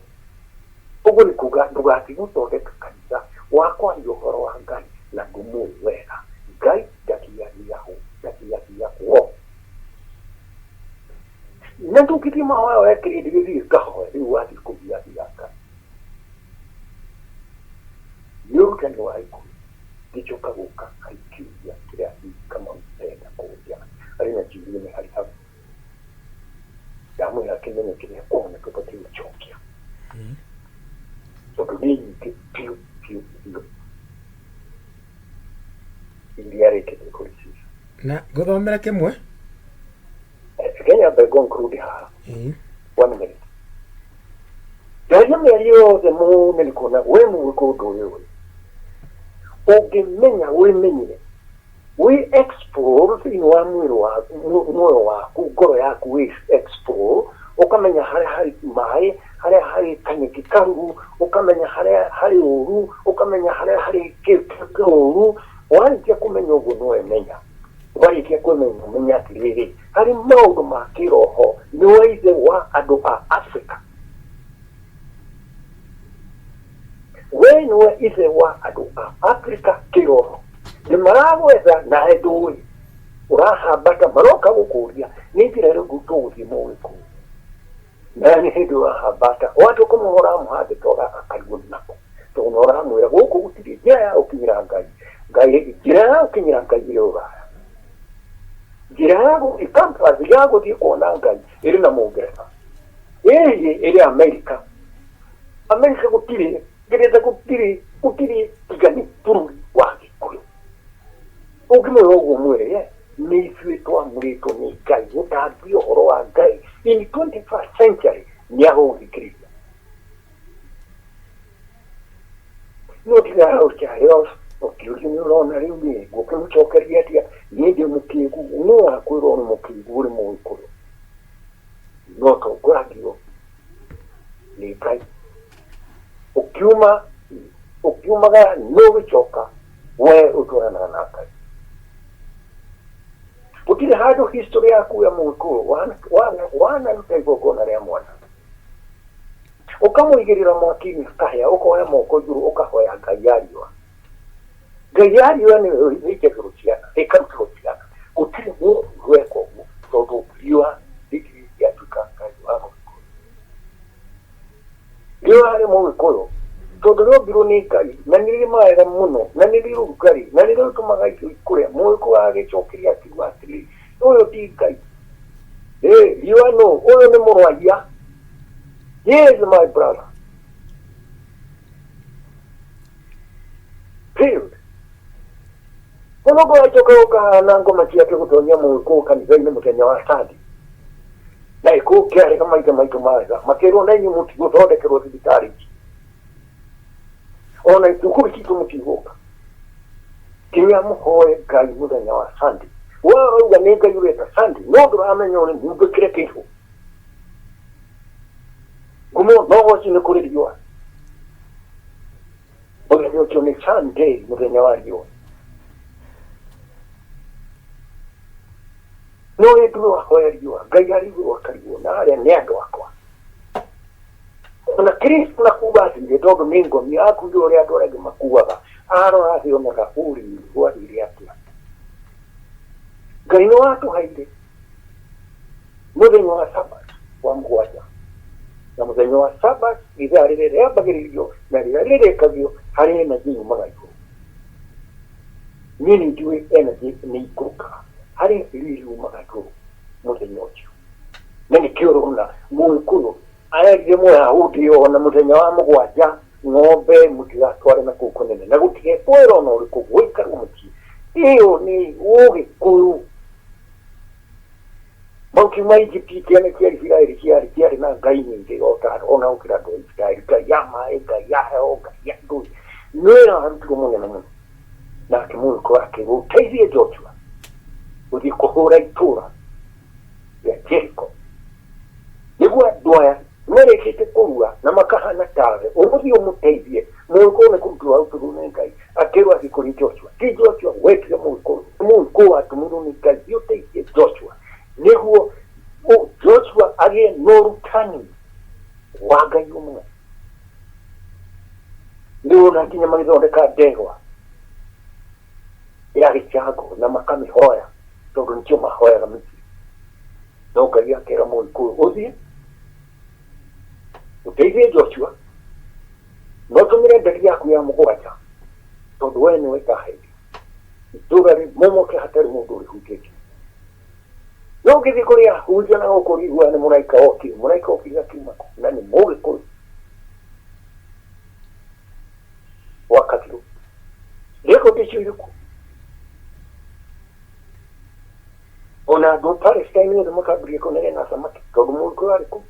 Ũguo nĩ kuga ndũgathiĩ gũthondeka kanitha wa kwaria ũhoro wa Ngai na ndũmũĩ wega. Ngai ndagiagiagwo, ndagiagiagwo. Na ndũngĩthiĩ mahoya oya kĩrĩndĩ gĩthiĩ ngahoe rĩu wathiĩ kũgiagia Ngai. Nĩ ũrutani wa Gĩkũyũ ngĩcoka gũka harĩ kĩũria kĩrĩa Kamau arenda kũũria arĩ na kĩũria nĩ harĩ hau ndamwĩra kĩmenye kĩrĩa ona tũbatiĩ gũcokia tondũ nĩ nyingĩ biũ biũ biũ iria arĩkĩtie kũrĩciria. Na ngũthomere kĩmwe. Kenya mbe conclude haha. One minute. Ndaria mĩario yothe mũno nĩ kuona we mũgĩkũyũ ũndũ ũyũ ũyũ ũngĩmenya wĩmenyere wĩ explore thĩinĩ wa mwĩrĩ waku muoyo waku ngoro yaku wĩ explore ũkamenya harĩa harĩ maĩ harĩa harĩ kanyeki karuru ũkamenya harĩa harĩ ũru ũkamenya harĩa harĩ kĩũru warĩkia kũmenya ũguo nĩ wemenya warĩkia kũmenya ũmenye atĩrĩrĩ harĩ maũndũ ma kĩroho nĩ wa ithe wa andũ a Afrika we nĩwe ithe wa andũ a Afrika kĩroho nĩ maragwetha nawe ndũĩ ũrahambata maroka gũkũria nĩ njĩra ĩrĩkũ tũgũthiĩ mũgĩkũyũ na nĩ hĩndĩ ũrahambata watua kũmũhora mũhambĩte akarigwo nako tondũ nĩ ũramwĩra gũkũ gũtirĩ njĩra ya gũkinyĩra Ngai Ngai njĩra ya gũkinyĩra Ngai ĩrĩ Ũraya njĩra ya gũthiĩ campus ya gũthiĩ kuona Ngai ĩrĩ na Mũngeretha ĩĩ ĩrĩ Amerika Amerika gũtirĩ Ngeretha gũtirĩ gũtirĩ tiga nĩ bũrũri wa Gĩkũyũ ũngĩmwĩra ũguo mwĩre ye nĩ ithuĩ twamũrĩtwo nĩ Ngai gũtambia ũhoro wa Ngai in 21st century nĩ agũgũthikĩrĩria no tiga ũcayo ũkĩũrio nĩ ũrona rĩu nĩ ngũkĩmũcokeria atĩa niĩ ndĩ mũkĩgu no wakwĩrwo nĩ mũkĩgu ũrĩ mũgĩkũyũ no tongoragio nĩ Ngai ũkiuma ũkiumaga nĩ ũgĩcoka we ũtwaranaga na Ngai gũtirĩ handũ history yaku ya mũgĩkũyũ wanaruta igongona rĩa mwana ũkamũigĩrĩra mwaki-inĩ akahĩa ũkoya moko igũrũ ũkahoya Ngai ya riũa Ngai ya riũa nĩyo ĩikagĩrwo ciana ĩkarutĩrwo ciana gũtirĩ mũndũ weka ũguo tondũ riũa rĩngĩatuĩka Ngai wa mũgĩkũyũ riũa harĩ mũgĩkũyũ tondũ rĩombirwo nĩ Ngai na nĩ rĩrĩ mawega mũno na nĩ rĩrĩ ũrugarĩ na nĩ rĩtũmaga irio ikũre mũgĩkũyũ agĩcokeria akiuga atĩrĩrĩ ũyũ ti Ngai riũa nũ ũyũ nĩ mũrwaria. He is my brother. Period. Mũndũ acoka gũkahana ngoma ciake gũtonya mũgĩkũyũ kanitha-inĩ mũthenya wa Sunday na gĩkũyũ kĩarega maithe maitũ marega makĩrwo na inyuĩ mũtigũthondekerwo thibitarĩ ici ona thukuru citũ mũtigũka nginya mũhoe Ngai mũthenya wa Sunday. We ũrauga nĩ Ngai ũreta Sunday no ndũramenya ũrĩ mumbĩkĩre kĩihũ ngumo no ũcio nĩ kũrĩ riũa mũthenya ũcio nĩ Sunday mũthenya wa riũa no hĩndĩ wahoya riũa Ngai arĩ igũrũ akarigwo na arĩa nĩ andũ akwa ona Kristo na kuga athire tondũ nĩ ngomi akuire ũrĩa andũ arĩa angĩ makuaga arora thĩ onaga ũrĩ gwathire atĩa Ngai nĩ watũheire mũthenya wa Sabat wa mũgwanja na mũthenya wa Sabat ithaa rĩrĩa rĩambagĩrĩrio na rĩrĩa rĩrĩkagio harĩ energy yumaga igũrũ niĩ nĩ njũĩ energy nĩ ikũrũkaga harĩ riri umaga igũrũ mũthenya ũcio na nĩkĩo ũrona mũgĩkũyũ arerire mũyahudi ona mũthenya wa mũgwanja ng'ombe mũtigatware na kũu kũnene na gũtigekwo wĩra ona ũrĩkũ gũikarwo mũciĩ ĩyo nĩ ũgĩkũyũ makiuma Egypt kĩana kĩa Isiraeli kĩarĩ kĩarĩ na ngai nyingĩ ota ona gũkĩra andũ a Isiraeli ngai ya maĩ ngai ya heho ngai ya ndũĩ nĩ wĩra warutirwo mũnene mũno nake mũgĩkũyũ akĩrwo ũteithie Joshua gũthiĩ kũhũra itũra rĩa Jericho nĩguo andũ aya marĩkĩte kũrua na makahana tawe ũgũthiĩ ũmũteithie mũgĩkũyũ nĩ kũrutĩrwo arutirwo nĩ Ngai akĩrwo athiĩ kũrĩ Joshua ti Joshua wetire mũgĩkũyũ mũgĩkũyũ watũmirwo nĩ Ngai thiĩ ũteithie Joshua nĩguo Joshua agĩe na ũrutani wa Ngai ũmwe nĩwona nginya magĩthondeka ndegwa ya gĩcango na makamĩhoya tondũ nĩkĩo mahoyaga Misiri. No Ngai akera Mũgĩkũyũ ũthiĩ ũteithie Joshua no tũmĩre ndari yaku ya mũgwanja tondũ we nĩwe ndaheire itũũra rĩmomoke hatarĩ mũndũ ũrĩhutĩtie. No ũngĩthiĩ kũrĩ ahunjia na gũkũ ũrĩiguaga nĩ mũraika okire, mũraika okire akiuma kũ? Na nĩ Mũgĩkũyũ wa Kathirũ. Rekondi icio irĩ kuo. Ona andũ a Palestine othe makambĩrĩria kũnegena thamaki tondũ Mũgĩkũyũ arĩ kũu.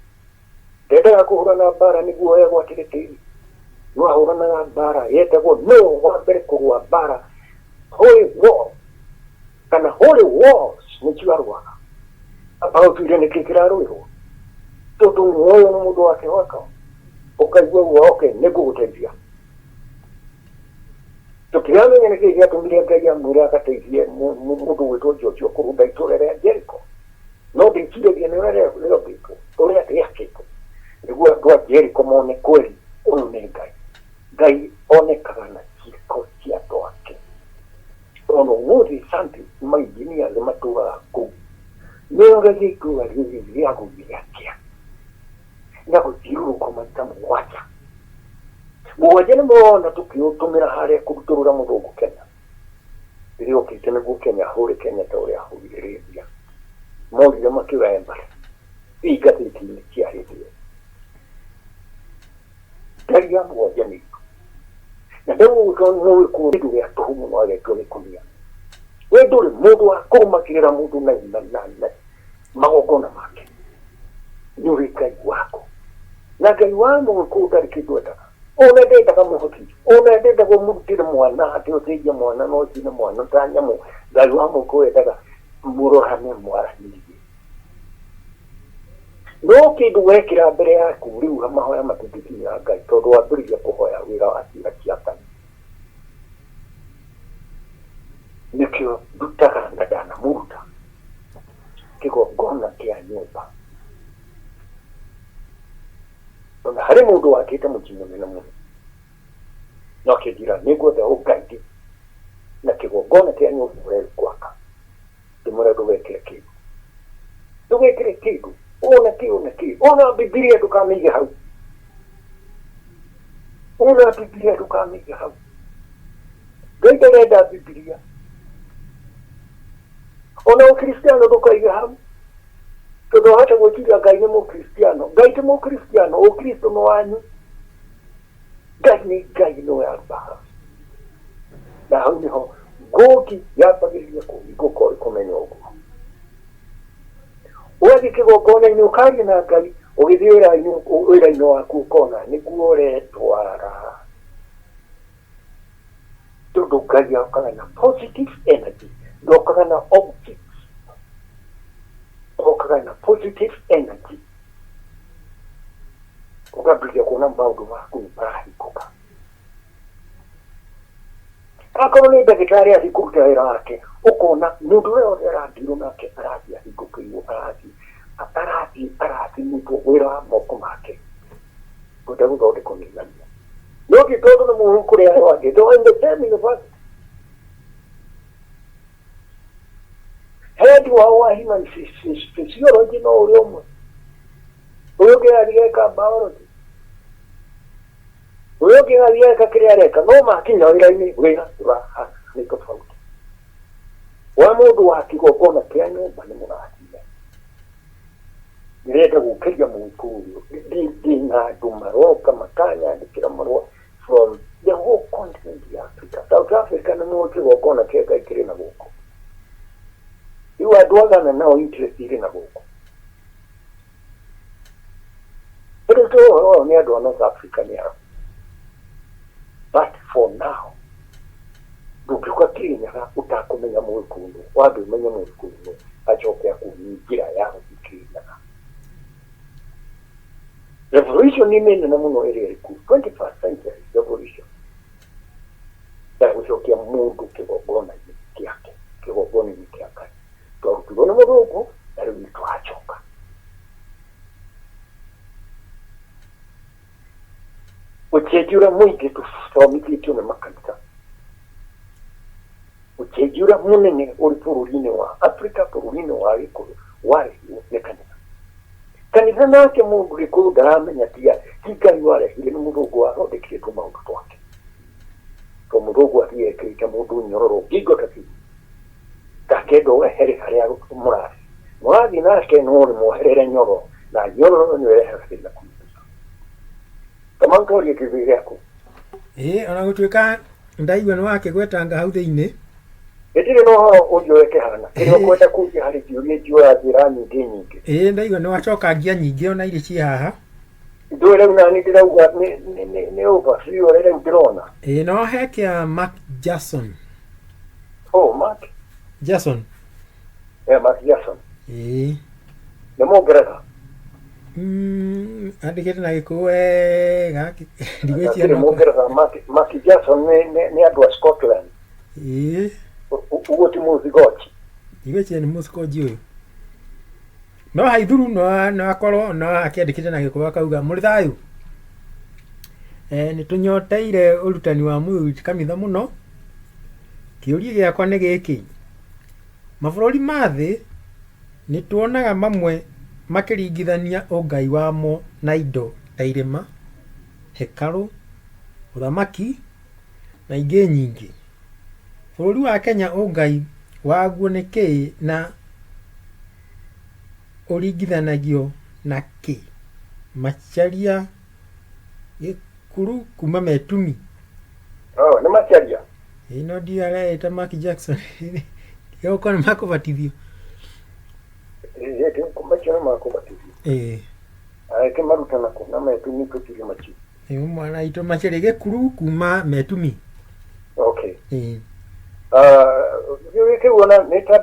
Ndendaga kũhũrana mbara nĩguo egwatĩre tĩri. No ahũranaga mbara yetagwo no wa mbere kũrũa mbara holy war kana holy wars nĩcio arũaga. Amba ũtwĩre nĩkĩ kĩrarũĩrwo tondũ nĩwoywo nĩ mũndũ wa kĩhooto ũkaigua guoya okay nĩngũgũteithia. Tũtiramenya nĩkĩ gĩatũmire Ngai amwĩre agateithie mũndũ gwĩtwo Joshua kũrũnda itũũra rĩa Jericho. No ndĩciragia nĩ ũrĩa rĩombĩtwo, ũrĩa rĩakĩtwo, nĩguo andũ a Jeriko mone kweli ũyũ nĩ Ngai. Ngai onekaga na ciĩko cia andũ ake. Ona ũmũthĩ Sunday mainjinia nĩ matũraga kũu. Nĩoragia itũra rĩrĩ rĩagũire atĩa na gũthiũrũrũkwo maita mũgwanja. Mũgwanja nĩ mũrona tũkĩũtũmĩra harĩa kũrutũrũra mũthũngũ Kenya. Rĩrĩa okĩte nĩguo Kenya ahũre Kenya ta ũrĩa ahũrire Libya. Morire makĩũra embassy i ngathĩti-inĩ cia hĩndĩ ĩyo. Ndari ya mũgwanja nĩ itũ. Na ndagũgĩkorwo mũgĩkũyũ kĩndũ gĩa tũhũ mũno agetua gĩkũnia. We ndũrĩ mũndũ wa kũrũmagĩrĩra mũndũ na, na, na, na magongona make. Nĩ ũrĩ Ngai waku. Na Ngai wa mũgĩkũyũ ndarĩ kĩndũ endaga. Ona ndendaga mũhoti. Ona ndendaga ũmũrutĩre mwana atĩ ũthĩnje mwana na ũcine mwana ta nyamũ. Ngai wa mũgĩkũyũ endaga mũrorane mwaranĩrie. No kĩndũ wekĩra mbere yaku rĩu mahoya matingĩkinyĩra Ngai tondũ wambĩrĩria kũhoya wĩra wa ciĩga cia Ngai. Nĩkĩo ndutaga na ndanamũruta kĩgongona kĩa nyũmba. Ona harĩ mũndũ wakĩte mũciĩ mũnene mũno no akĩnjĩra nĩngwenda ũngaidĩ na kĩgongona kĩa nyũmba ũrĩa gwaka. Ndĩmwĩra ndũgekĩre kĩndũ, ndũgekĩre kĩndũ ona kĩ ona kĩ ona Bibilia ndũkamĩige hau, ona Bibilia ndũkamĩige hau. Ngai ndarenda Bibilia, ona Ũkristiano ndũkaige hau, tondũ wahota gwĩciria Ngai nĩ Mũkristiano. Ngai ti Mũkristiano, Ũkristo nĩ wanyu. Ngai nĩ Ngai nĩwe aruta hau. Na hau nĩho ngũki yambagĩrĩria kũhingũka ũrĩ kũmenya ũguo. Ũgathiĩ kĩgongona-inĩ ũkaria na Ngai, ũgĩthiĩ wĩra-inĩ waku ũkona nĩguo ũretwara. Tondũ Ngai okaga na positive energy, ndokaga na objects. Okaga na positive energy. Ũkambĩrĩria kuona maũndũ maku nĩ marahingũka. Akorwo nĩ ndagĩtarĩ athiĩ kũruta wĩra wake, ũkona mũndũ ũrĩa wothe arandirwo nake arathiĩ ahingũkĩirwo, arathiĩ arathiĩ arathimĩtwo wĩra wa moko make. Kwenda gũthondekwo nĩ ng'ania. No ti tondũ nĩ mũru kũrĩ arĩa angĩ, they were in the same university. Head wao wa human physiology no ũrĩa ũmwe. Ũyũ ũngĩ arathiĩ eka biology. Ũyũ ũngĩ arathiĩ eka kĩrĩa areka, no makinya wĩra-inĩ, wĩra ũrahana nĩ tofauti. Wa mũndũ wa kĩgongona kĩa nyũmba nĩ mũrathime. Ndĩrenda gũkĩria mũgĩkũyũ ũyũ, ndĩna andũ maroka makanyandĩkĩra marũa from the whole continent ya Africa. South Africa nĩ mũĩ kĩgongona kĩa Ngai kĩrĩ na gũkũ. Rĩu andũ a Ghana nao interest irĩ na gũkũ. Rĩu tũ ũhoro ũyũ nĩ andũ a North Africa nĩ Arabu. But for now, ndũngĩũka Kĩrĩnyaga ũtakũmenya Mũgĩkũyũ nũ, wambe ũmenye Mũgĩkũyũ nũ, acoke akuonie njĩra ya gũthiĩ Kĩrĩnyaga. Revolution nĩ nene mũno ĩrĩa ĩrĩ kuo, 21st century revolution ya gũcokia mũndũ kĩgongona-inĩ gĩake, kĩgongona-inĩ kĩa Ngai. Twarutirwo nĩ mũthũngũ na rĩu nĩ tũracoka. Ũcenjia ũrĩa mũingĩ tũthomithĩtio nĩ makanitha, ũcenjia ũrĩa mũnene ũrĩ bũrũri-inĩ wa Afrika, bũrũri-inĩ wa Gĩkũyũ warehirwo nĩ kanitha. Na nake mũndũ gĩkũyũ ndaramenya tia ti Ngai warehire, nĩ mũthũngũ wathondekire tũmaũndũ twake. To mũthũngũ athiĩ ekĩrĩte mũndũ nyororo ngingo ta kĩu ndakenda wehere harĩa mũrathiĩ mũrathiĩ nake, no nĩ mwoherere nyororo, na nyororo nĩyo ĩrehaga thĩna kũingĩra. Kamau, torie kĩũria gĩaku. Ĩĩ, ona gũtuĩka ndaigua nĩ wakĩgwetanga hau thĩinĩ. Gĩtirĩ na ũhoro ũngĩ ũrĩa kĩhana kĩrĩa ũkwenda kũria harĩ kĩũria njioya njĩra nyingĩ nyingĩ. Ĩĩ, ndaigua nĩ wacokangia nyingĩ ona iria ciĩ haha. Ndũĩ rĩu nani ndĩrauga nĩ over biũ ũrĩa rĩu ndĩrona. Ĩĩ, no he kĩa Mark Jackson. Oh, Mark. Jackson. Eh, Mark Jackson. Ĩĩ. Nĩ Mũngeretha. Andĩkĩte na gĩkũyũ wega, ndigwĩciria. Gũtirĩ Mũngeretha. Mark Jackson nĩ andũ a Scotland. Ĩĩ. Ũguo ti Mũthigochi. Ndigwĩciria nĩ mũcikoji ũyũ, no haithuru no akorwo no akĩandĩkĩte na gĩkũyũ, akauga mũrĩ thayũ, nĩ tũnyoteire ũrutani wa mũthuri kanitha mũno. Kĩũria gĩakwa nĩ gĩkĩ: mabũrũri ma thĩ nĩ tuonaga mamwe makĩringithania ũngai wamo na indo ta irĩma, hekarũ, ũthamaki na ingĩ nyingĩ. Bũrũri wa Kenya ũngai waguo nĩ kĩĩ na ũringithanagio na kĩ? Macharia Gĩkuru kuma Metumi. Oh, nĩ Macharia. Ĩĩ, no ndiũ areĩta Mark Jackson, gũkorwo nĩ makũbatithio. Macio nĩ makũbatithio. Ĩĩ. Angĩ marutana kũ na Metumi tũtirĩ macio. Nĩ mwana witũ Macharia Gĩkuru kuma Metumi. Okay. Ĩĩ. Kĩũria kĩu ona nĩ ta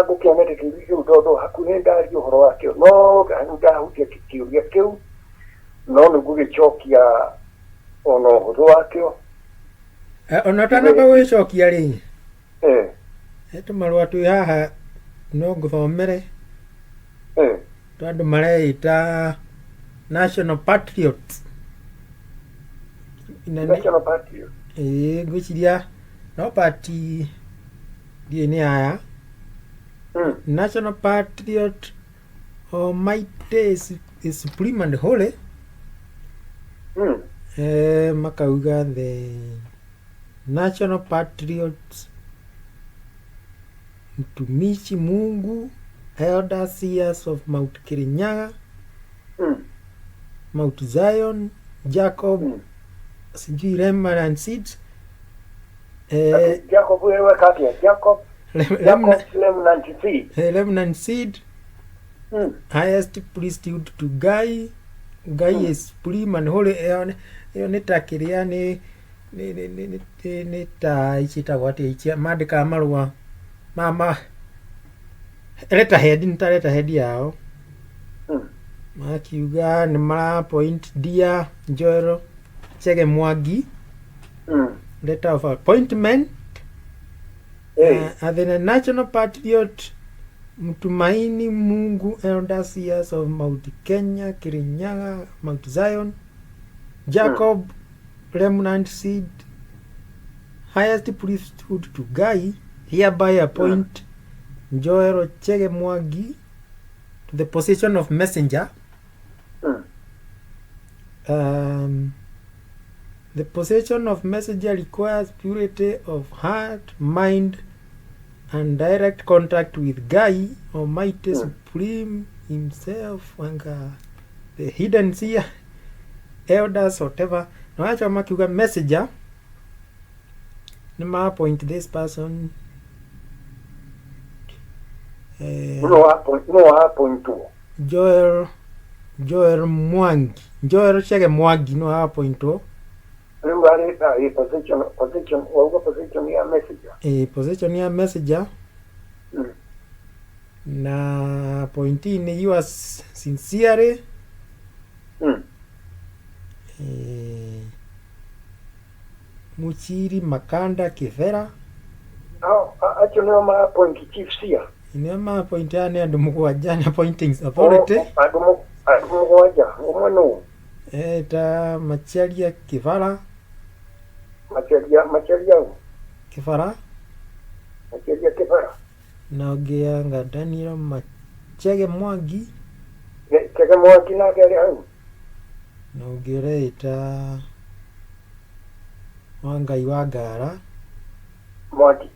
ngũkĩonete kĩũria kĩu, tondũ hakuhĩ ndaria ũhoro wakĩo, no ndahutia kĩũria kĩu, no nĩ ngũgĩcokia ona ũhũthũ wakĩo. Ona ũtanamba gũgĩcokia rĩ, he tũmarũa twĩ haha no ngũthomere, twa andũ mareĩta National Patriots. Na National Patriot. Ĩĩ, ngwĩciria no party ndiũĩ nĩ aya. National Patriot Almighty is supreme and holy. Makauga the National Patriots Mtumishi Mungu Elder Seers of Mount Kirinyaga, Mount Zion, Jacob, sijui Remnant Seeds. Jacob wewe katia Jacob. Remnant, Jacob Remnant Seed. Remnant Seed, highest priesthood to Ngai, Ngai is supreme and holy. Ĩyo nĩ ta kĩrĩa nĩ ta iciĩtagwo atĩa, ici mandĩkaga marũa ma letterhead, nĩ ta letterhead yao. Makiuga nĩ mara appoint dear Joel Chege Mwangi, letter of appointment. The National Patriot Mtumaini Mungu Elder Seers of Mount Kenya, Kirinyaga, Mount Zion, Jacob Remnant Seed, highest priesthood to Ngai, hereby appoint Joel Chege Mwangi to the position of messenger. The position of messenger requires purity of heart, mind, and direct contact with Ngai, Almighty Supreme himself, and the hidden seer, elders, whatever. Na wacha makiuga messenger, nĩ ma appoint this person. No wa appointwo? Joel Mwangi, Joel Chege Mwangi no appointwo. Rĩu arĩ position wauga position ya messenger. Position ya messenger. Na appointee nĩ yours sincerely, Muchiri Makanda Kivera. Hao acio nĩo ma appoint chief seer? Nĩo ma appoint. Aya nĩ andũ mũgwanja nĩ appointing authority. Andũ mũgwanja, ũmwe nũ? Ta Macharia Kivara. Macharia ũ? Kibara. Macharia Kibara. Na ũngĩ anga Daniel Machege Mwangi. Chege. Chege Mwangi nake arĩ hau. Na ũngĩ ũreĩta Wangai wa Ngara. Mwangi.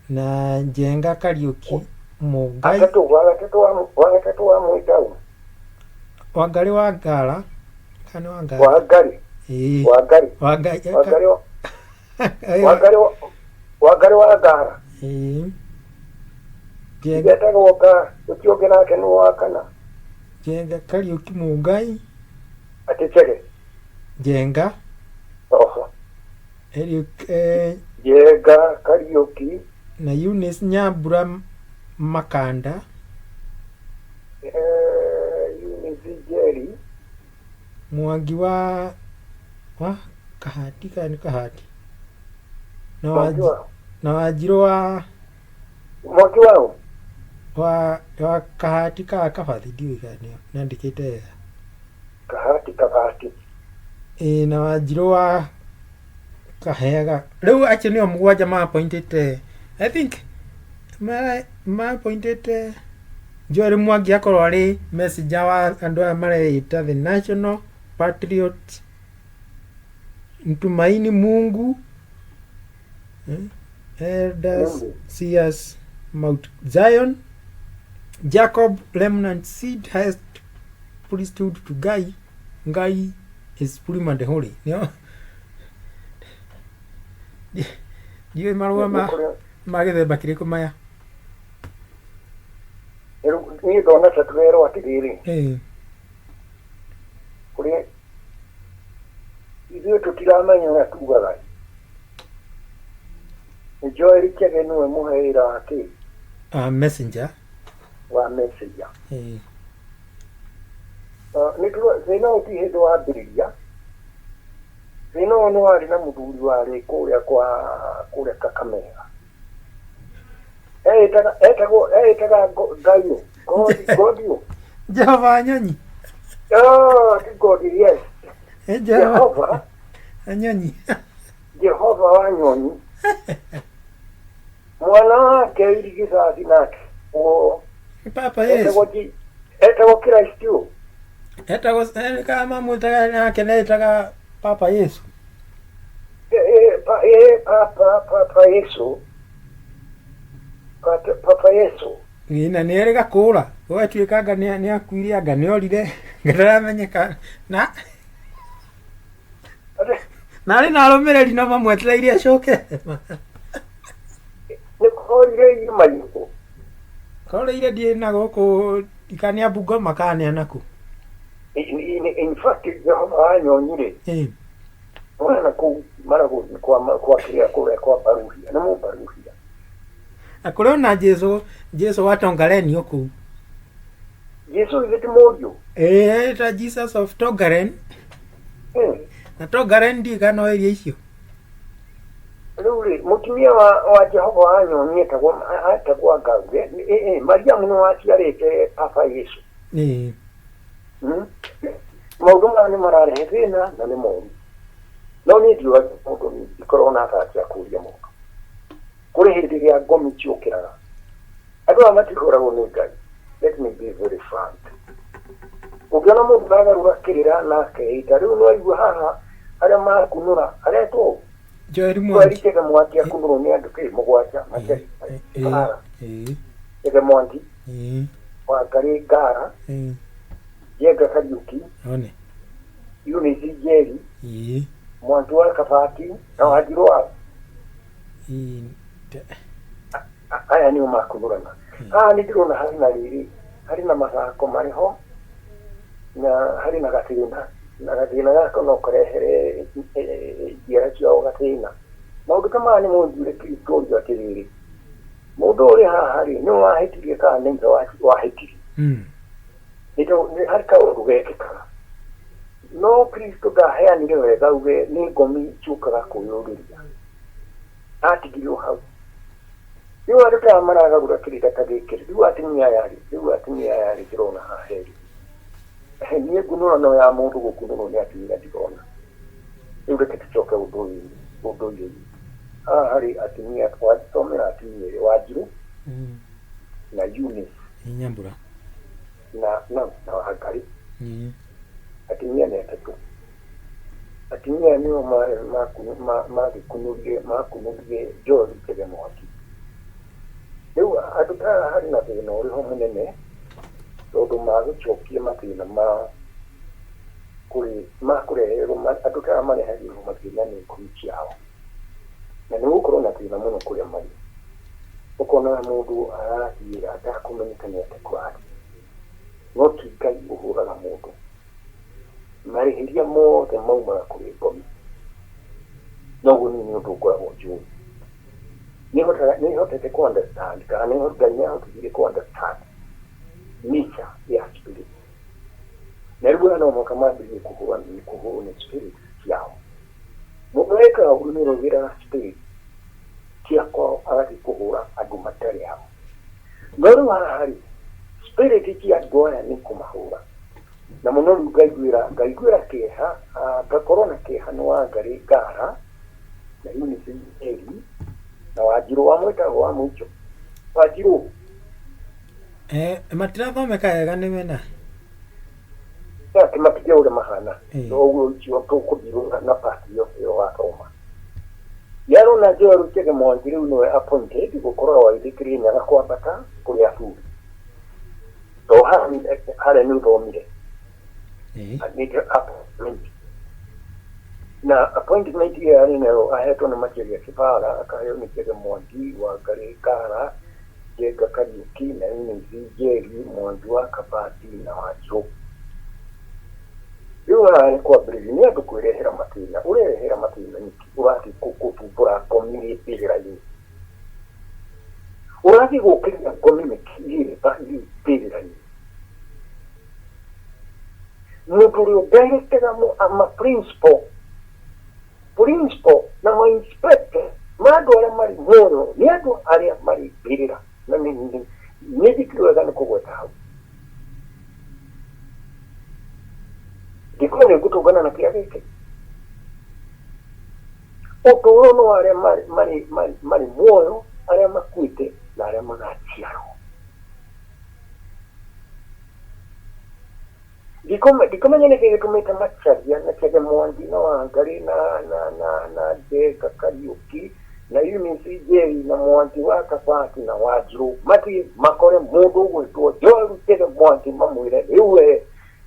Na Njenga Kariũki Mũngai. Atatũ, wa gatatũ wa gatatũ wa mwĩta ũ? Wangarĩ wa Ngara. Kana nĩ Wangari? Wangarĩ. Ĩĩ. Wangarĩ. Wangai. Wangarĩ wa Wangarĩ wa Wangarĩ wa Ngara. Ĩĩ. Njenga Etagwo Ngara, ũcio ũngĩ nake nĩ wa kana. Njenga Kariũki Mũngai. Atĩ Chege. Njenga. Oho. Eric Njenga Kariũki. Na Eunice Nyambura Makanda. Eunice Njeri. Mwangi wa Kahati kana nĩ Kahati. Na Mwangi wa na Wanjirũ wa Mwangi wa ũ? Wa Kahati ka Kabathi, ndiũĩ kana nĩo nandĩkĩte wega. Kahati Kabati. Ĩĩ, na Wanjirũ wa Kaheaga. Rĩu acio nĩo mũgwanja ma-appointĩte, I think ma-appointĩte Joel Mwangi akorwo arĩ messenger wa andũ aya mareĩta the National Patriot Mtumaini Mungu, Elders Seers Mount Zion, Jacob Remnant Seed Highest Priesthood to Ngai, Ngai is Supreme and Holy. Nĩo ndiũĩ marũa ma gĩthemba kĩrĩkũ maya. Niĩ ndona ta tũrerwo atĩrĩrĩ, kũrĩ ithuĩ tũtiramenya ũrĩa tugaga. Nĩ Joel Chege nĩwe mũhe wĩra wa kĩ? Messenger. Wa messenger. Nĩ thĩna ũyũ ti hĩndĩ wambĩrĩria. Thĩna ũyũ nĩ warĩ na mũthuri warĩ kũrĩa kwa kũrĩa Kakamega. Eĩtaga Ngai ũ? God, God ũ? Jehova Anyonyi. Oh, ti God, yes. Jehova Anyonyi. Jehova wa Nyonyi. Mwana wake irigithathi nake. Papa Yesu. Etagwo Christ ũ? Etagwo kama mamwĩtaga nake netaga Papa Yesu. Papa Yesu. Papa Yesu. Na nĩ erĩga kũũra. Gwatuĩka anga nĩ akuire, anga nĩ orire, anga ndaramenyeka. Na arĩ na arũmĩrĩri no mamwetereire acoke. Nĩ korire irĩma-inĩ. Koreire ndiĩ na gũkũ kana nĩ a Bungoma kana nĩ a nakũ. In fact, Jehova wa Nyonyi rĩ, mwana kũu Maragoli kwa kĩrĩa kũrĩa kwa Baruhia, nĩ Mũbaruhia. Na kũrĩ ona Jesu wa Tongareni o kũu. Jesu ithe ti mũriũ? Ĩĩ, ta Jesus of Tongaren. Na Tongaren ndiũĩ kana no area icio. Rĩu rĩ, mũtumia wa Jehova wa Nyonyi etagwo Ngauge. Mariamu nĩ waciarĩte Papa Yesu. Maũndũ maya nĩ mararehe thĩna na nĩ moru. No niĩ ndiũragia mũndũ, ndikoragwo na thaa cia kũũria mũndũ. Kũrĩ hĩndĩ ĩrĩa ngomi ciũkĩraga. Andũ aya matihũragwo nĩ Ngai. Let me be very frank. Ũngĩona mũndũ aragarũra kĩrĩra na akeita, rĩu nĩ waigua haha arĩa marakunũra, aretwo Joel Mwangi. Chege Mwangi akunũrwo nĩ andũ kĩ mũgwanja, Ngara. Chege Mwangi, Wangarĩ Ngara, Njenga Kariũki, Eunice Njeri, Mwangi wa Kabati, na Wanjirũ wa aya nĩo makunũrana. Haha nĩ ndĩrona harĩ na rĩrĩ, harĩ na mathako marĩ ho, na harĩ na gathĩna, na gathĩna gaka no karehere njiara ciao gathĩna. Maũndũ ta maya nĩ monjure kĩrĩtũrio atĩrĩrĩ, mũndũ ũrĩ haha rĩ, nĩwe wahĩtirie kana nĩ ithe wahĩtirie? Nĩ harĩ kaũndũ gekĩkaga. No Kristo ndaheanire wega uge nĩ ngomi ciũkaga kwĩyũrĩria. Atigirwo hau. Rĩu andũ ta aya maragarũra kĩrĩra ta gĩkĩ, rĩu atumia aya rĩ, rĩu atumia aya rĩ, ndĩrona haha erĩ. Niĩ ngunũrano ya mũndũ gũkunũrwo nĩ atumia ndirona. Rĩu reke tũcoke ũndũire-inĩ. Haha harĩ atumia, wagĩthomera atumia erĩ, Wanjirũ na Eunice. Nyambura. na Wangarĩ. Atumia nĩ atatũ. Atumia nĩo magĩkunũrire Joel Chege Mwangi. Rĩu andũ ta aya harĩ na thĩna ũrĩ ho mũnene tondũ magũcokia mathĩna ma kũrĩ makũreherwo andũ ta aya marehagĩrwo mathĩna nĩ ngui ciao. Na nĩ gũkorwo na thĩna mũno kũrĩa marĩ. Ũkona mũndũ arathiĩ atakũmenyeka nĩ atĩa kũrathiĩ. No ti Ngai ũhũraga mũndũ. Marĩhĩria mothe maumaga kũrĩ ngomi. Noguo niĩ nĩ ũndũ ngoragwo njũĩ. Nĩhotete kũ understand kana Ngai nĩahotithirie kũ understand nature ya spirit. Na rĩu aya no mũhaka mambĩrĩrie kũhũrwo nĩ spirit ciao. Mũndũ ekaga ũguo nĩ ũrũgĩraga spirit cia kwao agathiĩ kũhũra andũ matarĩ ao. No rĩu haha rĩ, spirit cia andũ aya nĩ kũmahũra. Na mũno rĩu ngaiguĩra kĩeha, ngakorwo na kĩeha nĩ Wangarĩ Ngara na Eunice Njeri na Wanjirũ wamwĩtagwo wa mũico. Wanjirũ. Matirathomeka wega nĩ mena. Atĩ matige ũrĩa mahana. Ũguo ũcio tũkũthirũra na part ĩyo wathoma. Nĩarona Joel Chege Mwangi rĩu nĩwe appointed gũkorwo agĩthiĩ Kĩrĩnyaga kwambata kũrĩ athuri. To harĩa nĩ ũthomire. Appointment. Na appointment ĩyo yarĩ nayo ahetwo nĩ Macharia Kibara, akaheo nĩ Chege Mwangi, Wangarĩ Ngara, Njenga Kariũki na Eunice Njeri, Mwangi wa Kabati na Wanjirũ. Rĩu haha nĩ kwambĩrĩria nĩ andũ kwĩrehera mathĩna. Ũrerehera mathĩna nĩkĩ? Ũrathiĩ gũthumbũra ngomi ĩ mbĩrĩra-inĩ. Ũrathiĩ gũkĩria ngomi nĩkĩ ĩ mbĩrĩra-inĩ? Mũndũ ũrĩa ũndairĩkaga ma principal, principal na ma inspector ma andũ arĩa marĩ muoyo nĩ andũ arĩa marĩ mbĩrĩra. Na nĩ njĩkire wega nĩ kũgweta hau. Ndikuona nĩ ngũtũngana na kĩrĩa gĩkĩ. Ũtũũro nĩ wa arĩa marĩ muoyo, arĩa makuĩte na arĩa magaciarwo. Ndikumenya nĩkĩ gĩtũmĩte Macharia na Chege Mwangi na Wangarĩ na Njenga Kariũki na Eunice Njeri na Mwangi wa Kabati na Wanjirũ mathiĩ makore mũndũ ũgwĩtwo Joel Chege Mwangi mamwĩre rĩu we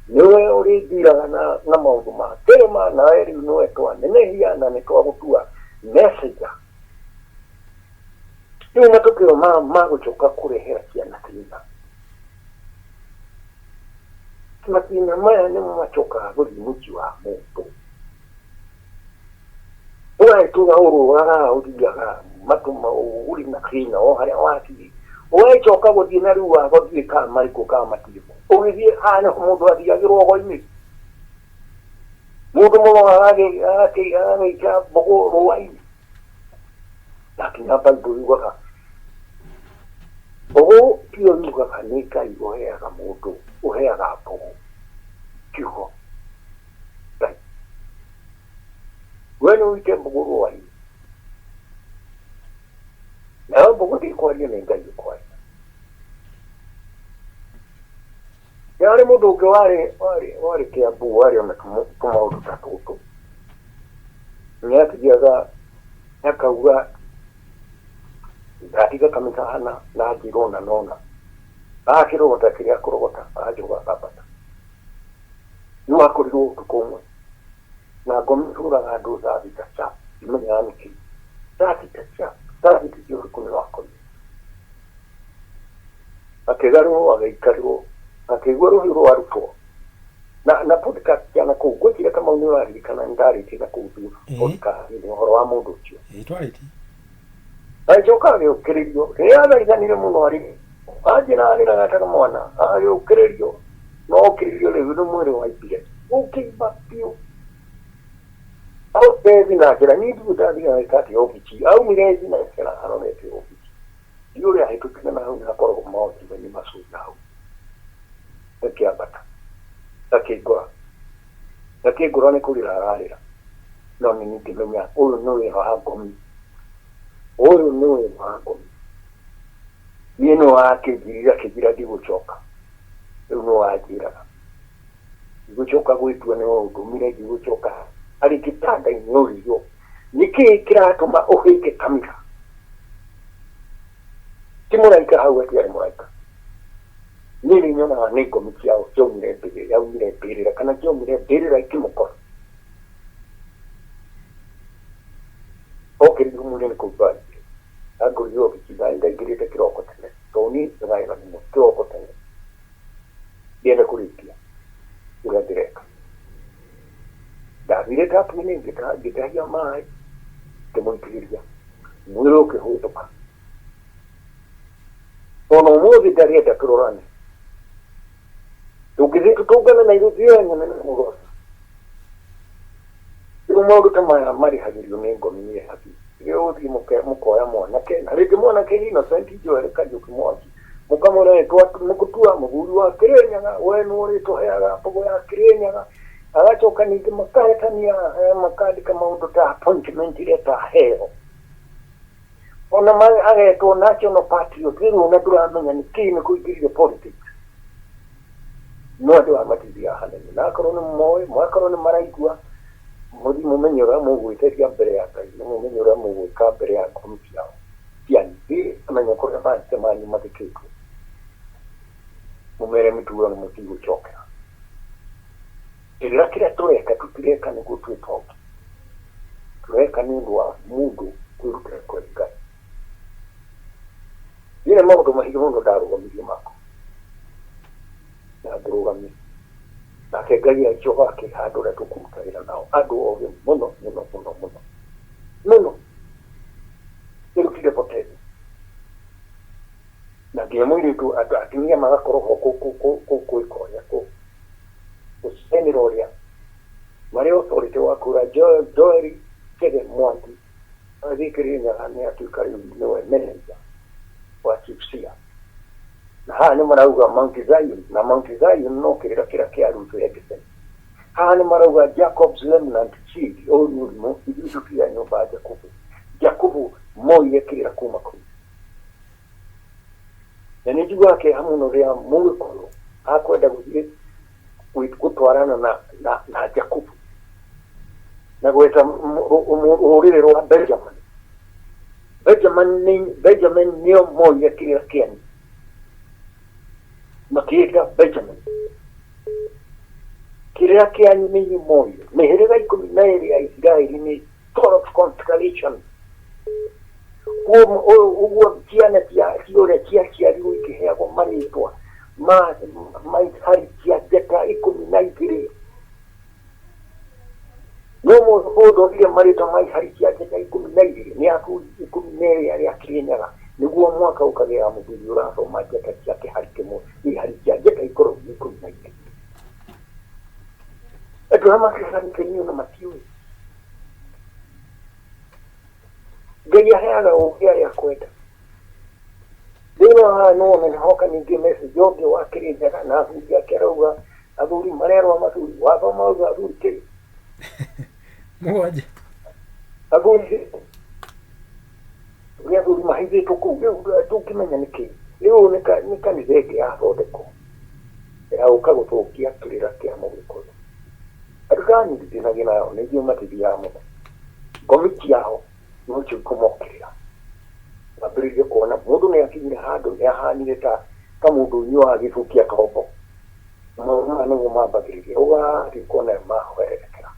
nĩwe ũrĩndiraga na maũndũ ma kĩrĩma nawe rĩu nĩwe twanenehia na nĩ twagũtua messenger. Rĩu matokeo ma gũcoka kũrehera ciana thĩna. Mathĩna maya nĩmo macokaga gũthiĩ mũciĩ wa mũndũ. Ũgagĩtũra ũrũraga ũthiaga matũ ũrĩ na thĩna o harĩa wathiĩ. Ũgagĩcoka gũthiĩ na rĩu wago ndiũĩ kana marĩ kuo kana matirĩ kuo. Ũgĩthiĩ haha nĩho mũndũ athiagĩrwo ũgo-inĩ. Mũndũ mũno agagĩikia mbũgũ rũa-inĩ. Na nginya Bible yugaga mbũgũ tiyo yugaga nĩ Ngai ũheaga mũndũ, ũheaga mbũgũ kiugo Ngai. We nĩ ũite mbũgũ rũa-inĩ. Nayo mbũgũ ndĩkwaria nĩ Ngai ũkwaria. Nĩ harĩ mũndũ ũngĩ warĩ Kĩambu warĩ ona tũmaũndũ ta tũtũ. Nĩ athiaga akauga ndatiga kanitha hana na njĩra ũna na ũna. Agakĩrogota kĩrĩa akũrogota agacoka akambata. Rĩu akorirwo ũtukũ ũmwe na ngomi ĩhũraga andũ thaa thita sharp, ndimenyaga nĩkĩ. Thaa thita sharp, thaa thita cia ũtukũ nĩ wakomire. Akĩgarũrwo agĩikarĩrwo, akĩigua rũhiũ rwarutwo. Na podcast cia na kũu, ngwĩciria Kamau nĩ ũraririkana nĩ ndarĩtie na kũu thutha podcast-inĩ ũhoro wa mũndũ ũcio. Twarĩtie. Agĩcoka agĩũkĩrĩrio, rĩrĩa athaithanire mũno arĩ anjĩra arĩraga ta mwana, agĩũkĩrĩrio, no okĩrĩrio rĩu nĩ mwĩrĩ waimbire, ũkĩimba biũ. Aumire thinacera, niĩ ndiũĩ ndathiaga gwĩka atĩa obici, aumire thinacera arorete obici. Ndiũĩ ũrĩa ahĩtũkire na hau nĩ hakoragwo mawakithi macuria hau. Akĩambata, akĩngora. Akĩngora nĩ kũrĩra ararĩra. No nĩ niĩ ngĩmenya ũyũ nĩ wĩra wa ngomi. Ũyũ nĩ wĩra wa ngomi. Niĩ nĩ wakĩnjirire akĩnjĩra ndigũcoka. Rĩu nĩ Anjĩraga ndigũcoka gwĩtua nĩwe ũndũmire, ndigũcoka arĩ gĩtanda-inĩ ũrio nĩkĩĩ kĩratũma ũhĩke kanitha. Ti mũraika hau, atiarĩ mũraika. Niĩ nĩ nyonaga nĩ ngomi ciao ciaumire mbĩrĩra, yaumire mbĩrĩra kana ciaumire mbĩrĩra ikĩmũkora. Okĩrire mwĩrĩ nĩ kũu mbathire angũrire obici ndaingĩrĩte kĩroko tene tondũ niĩ njagaga mũno kĩroko tene ndienda kũrĩkia ũrĩa ndĩreka. Ndathire tapu-inĩ ngĩtahia maĩ ngĩmũitĩrĩria mwĩrĩ ũkĩhũndũka. Ona ũmũthĩ ndarenda tũrorane, tũngĩthiĩ tũtũngane na ithuĩ nyone nĩ mũgoca. Rĩu maũndũ ta maya marĩhagĩrio nĩ ngomi nĩ haki. Rĩrĩa ũgũthiĩ mũkoya mwanake na rĩngĩ mwanake Innocent Joel Kariũki Mwangi mũkamwĩra nĩ gũtua mũthuri wa Kĩrĩnyaga, we nĩ ũrĩtũheaga mbogo ya Kĩrĩnyaga. Agacoka ningĩ makahĩtania makandĩka maũndũ ta appointment letter aheo. Ona agetwo National Patriot, rĩu ona ndũramenya nĩ kĩĩ nĩ kũingĩrire politics. No andũ aya matithiaga hanene, na akorwo nĩ moĩ, akorwo nĩ maraigua, mũthiĩ mũmenye ũrĩa mũgwĩteria mbere ya Ngai na mũmenye ũrĩa mũgwĩka mbere ya ngomi ciao cianyu. Thiĩ amenye kũrĩa maithe manyu mathikĩtwo, mũmere mĩtugo na mũtigũcokera. Kĩrĩra kĩrĩa tũreka tũtireka nĩguo twĩtongie, tũreka nĩ ũndũ wa mũndũ kwĩrutĩra kwĩ Ngai. Niĩ nĩ maũndũ maingĩ mũno ndarũgamirie makwa na ngĩrũgamia, nake Ngai agĩcoka akĩhe andũ arĩa tũkũruta wĩra nao, andũ ogĩ mũno mũno mũno mũno mũno, rĩu potential na nginya mũirĩtu andũ atumia magakorwo ho gwĩka ũrĩa gũcenera ũrĩa marĩ authority wa kũra Joel Chege Mwangi athiĩ Kĩrĩnyaga nĩ atuĩka rĩu nĩwe manager wa Chief Seer. Na haha nĩ marauga Mount Zion, na Mount Zion no kĩrĩra kĩrĩa kĩa Ruth Hegesen. Haha nĩ marauga Jacob's remnant seed, ũyũ nĩ ũrimũ, ithuĩ tũtirĩ a nyũmba ya Jakubu. Jakubu moire kĩrĩra kuma kũu. Na nĩ njiguaga kĩeha mũno rĩrĩa mũgĩkũyũ akwenda gũthiĩ gũtwarana na Jakubu na gwetha rũrĩrĩ rwa Benjamin. Benjamin nĩo moire kĩrĩra kĩanyu makĩĩta Benjamin. Kĩrĩra kĩanyu nĩ inyuĩ moire. Mĩhĩrĩga 12 ya Isiraeli nĩ 12 constellation. Ũguo ciana cia ũrĩa ciaciarirwo ikĩheagwo marĩtwa ma ihari cia njata 12. No mũndũ oire marĩtwa ma ihari cia njata 12 nĩ athuri 12 arĩa Kĩrĩnyaga, nĩguo mwaka ũkagĩa mũthuri ũrathoma njata cia kĩhari kĩmwe, ihari cia njata ikoragwo 12. Andũ arĩa makĩhanĩte na matiũĩ. Ngai aheaga ũũgĩ arĩa akwenda. Rĩu haha no wone nĩhoka ningĩ message ũngĩ wa Kĩrĩnyaga na athuri ake arauga athuri marerwo mathuri wathoma auga athuri kĩ 7. Athuri ũrĩa athuri mahithĩtwo kũu rĩu tũngĩmenya nĩkĩ. Rĩu nĩ kanitha ĩngĩ yathondekwo ya gũka gũthũkia kĩrĩra kĩa mũgĩkũyũ. Andũ ta nyitithanagia nao nĩ njũĩ matithiaga mũno. Ngomi ciao nocio ikũmokĩrĩra. Wambĩrĩrie kuona mũndũ nĩ akinyire handũ nĩ ahanire ta mũndũ ũnyuaga gĩbũ kĩa tombo. Maũndũ maya nĩguo mambagĩrĩria ũgathiĩ kuona mahwererekera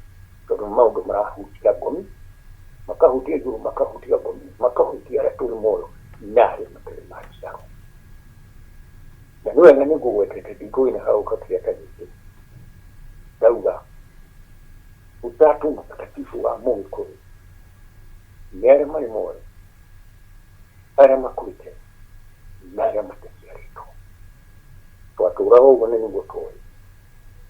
tondũ nĩ maũndũ marahutia ngomi, makahutia igũrũ, makahutia ngomi, makahutia arĩa tũrĩ muoyo na arĩa matarĩ maciarwo. Na nĩ wega nĩ ngũgwetete ndingũĩ na hau kĩrĩa ta gĩkĩ. Ndauga Utatu Mtakatifu wa Mũgĩkũyũ nĩ arĩa marĩ muoyo, arĩa makuĩte na arĩa mataciarĩtwo. Twatũraga ũguo na nĩguo tũĩ.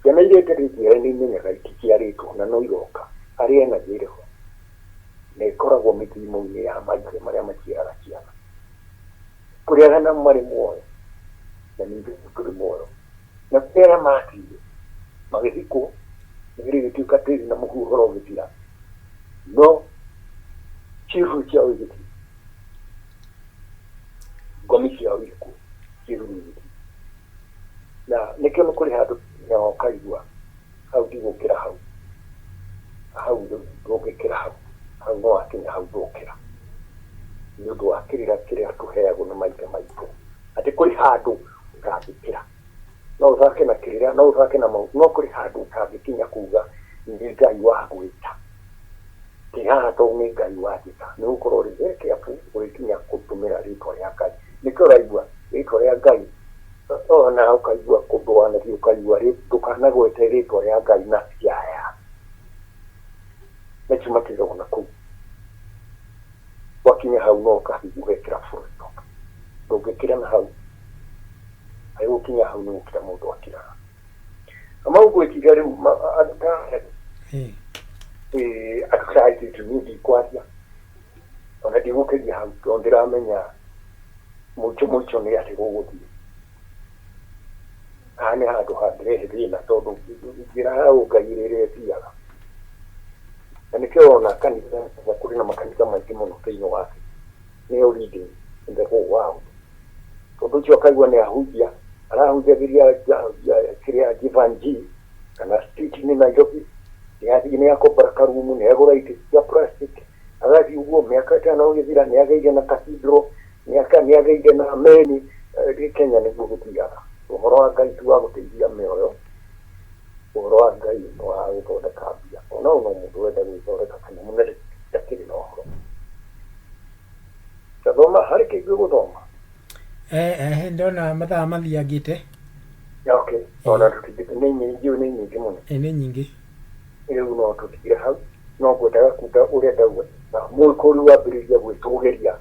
Ciana iria itarĩ njiare nĩ imenyaga iticiarĩtwo na no iroka harĩ energy ĩrĩ ho na ĩkoragwo mĩthimo-inĩ ya maithe marĩa maciaraga ciana. Kũrĩ arĩa nao marĩ muoyo na ningĩ tũrĩ muoyo, na kũrĩ arĩa makuire magĩthikwo mĩĩrĩ ĩgĩtuĩka tĩri na mũhuhu ũhoro ũgĩthira, no ciĩruru ciao igĩthiĩ, ngomi ciao irĩ kuo, ciĩruru igĩthiĩ. Na nĩkĩo nĩ kũrĩ handũ nginya ũkaigua hau ndigũkĩra hau, hau ndũngĩkĩra hau, hau no wakinya hau ndũkĩra. Nĩ ũndũ wa kĩrĩra kĩrĩa tũheagwo nĩ maithe maitũ atĩ kũrĩ handũ ũtangĩkĩra. No ũthake na kĩrĩra, no ũthake na maũndũ, no kũrĩ handũ ũtangĩkinya kuga nĩ Ngai wagwĩta. Ti haha tondũ nĩ Ngai wanjĩta. Nĩ gũkorwo ũrĩ very careful ũgĩkinya gũtũmĩra rĩtwa rĩa Ngai. Nĩkĩo ũraigua rĩtwa rĩa Ngai ona ũkaigua kũndũ wanathiĩ ũkaigua ndũkanagwete rĩtwa rĩa Ngai na tiaya. Macio matigagwo na kũu. Wakinya hau no ũkahihi ũgekĩra full stop. Ndũngĩkĩra na hau. Harĩ gũkinya hau nĩ gũkira mũndũ akiraga. Kamau ngwĩciria rĩu andũ ta andũ ta aitũ niĩ ndikwaria ona ndigũkĩria hau tondũ ndĩramenya mũico mũico nĩ atĩ gũgũthiĩ. Haha nĩ handũ hangĩrehe thĩna tondũ njĩra ya ũngai ĩrĩa ĩthiaga. Na nĩkĩo ũrona kanitha kũrĩ na makanitha maingĩ mũno thĩinĩ wa thĩ nĩo leading in the whole world. Tondũ ũcio akaigua nĩ ahunjia, arahunjagĩria kĩrĩa Jivanjee kana street-inĩ Nairobi, nĩ athiĩ nĩ akombora karumu, nĩ agũra itĩ cia plastic, agathiĩ ũguo mĩaka ĩtano ĩgĩthira nĩ agĩire na cathedral, nĩ agĩire na meri. Kenya nĩguo gũthiaga. Ũhoro wa Ngai ti wa gũteithia mĩoyo, ũhoro wa Ngai nĩ wa gũthondeka mbia. Ona ũyũ no mũndũ ũrenda gwĩthondeka kanyamũ na ndakĩrĩ na ũhoro. Tathoma harĩ kĩngĩ ũgũthoma? Ndona mathaa mathiangĩte. Okay, ona tũtingĩ nĩ nyingĩ, nĩ nyingĩ mũno. Nĩ nyingĩ. Rĩu no tũtigire hau, no ngwendaga kuga ũrĩa ndauga na mũĩkũrũ wambĩrĩria gwĩtũgĩria.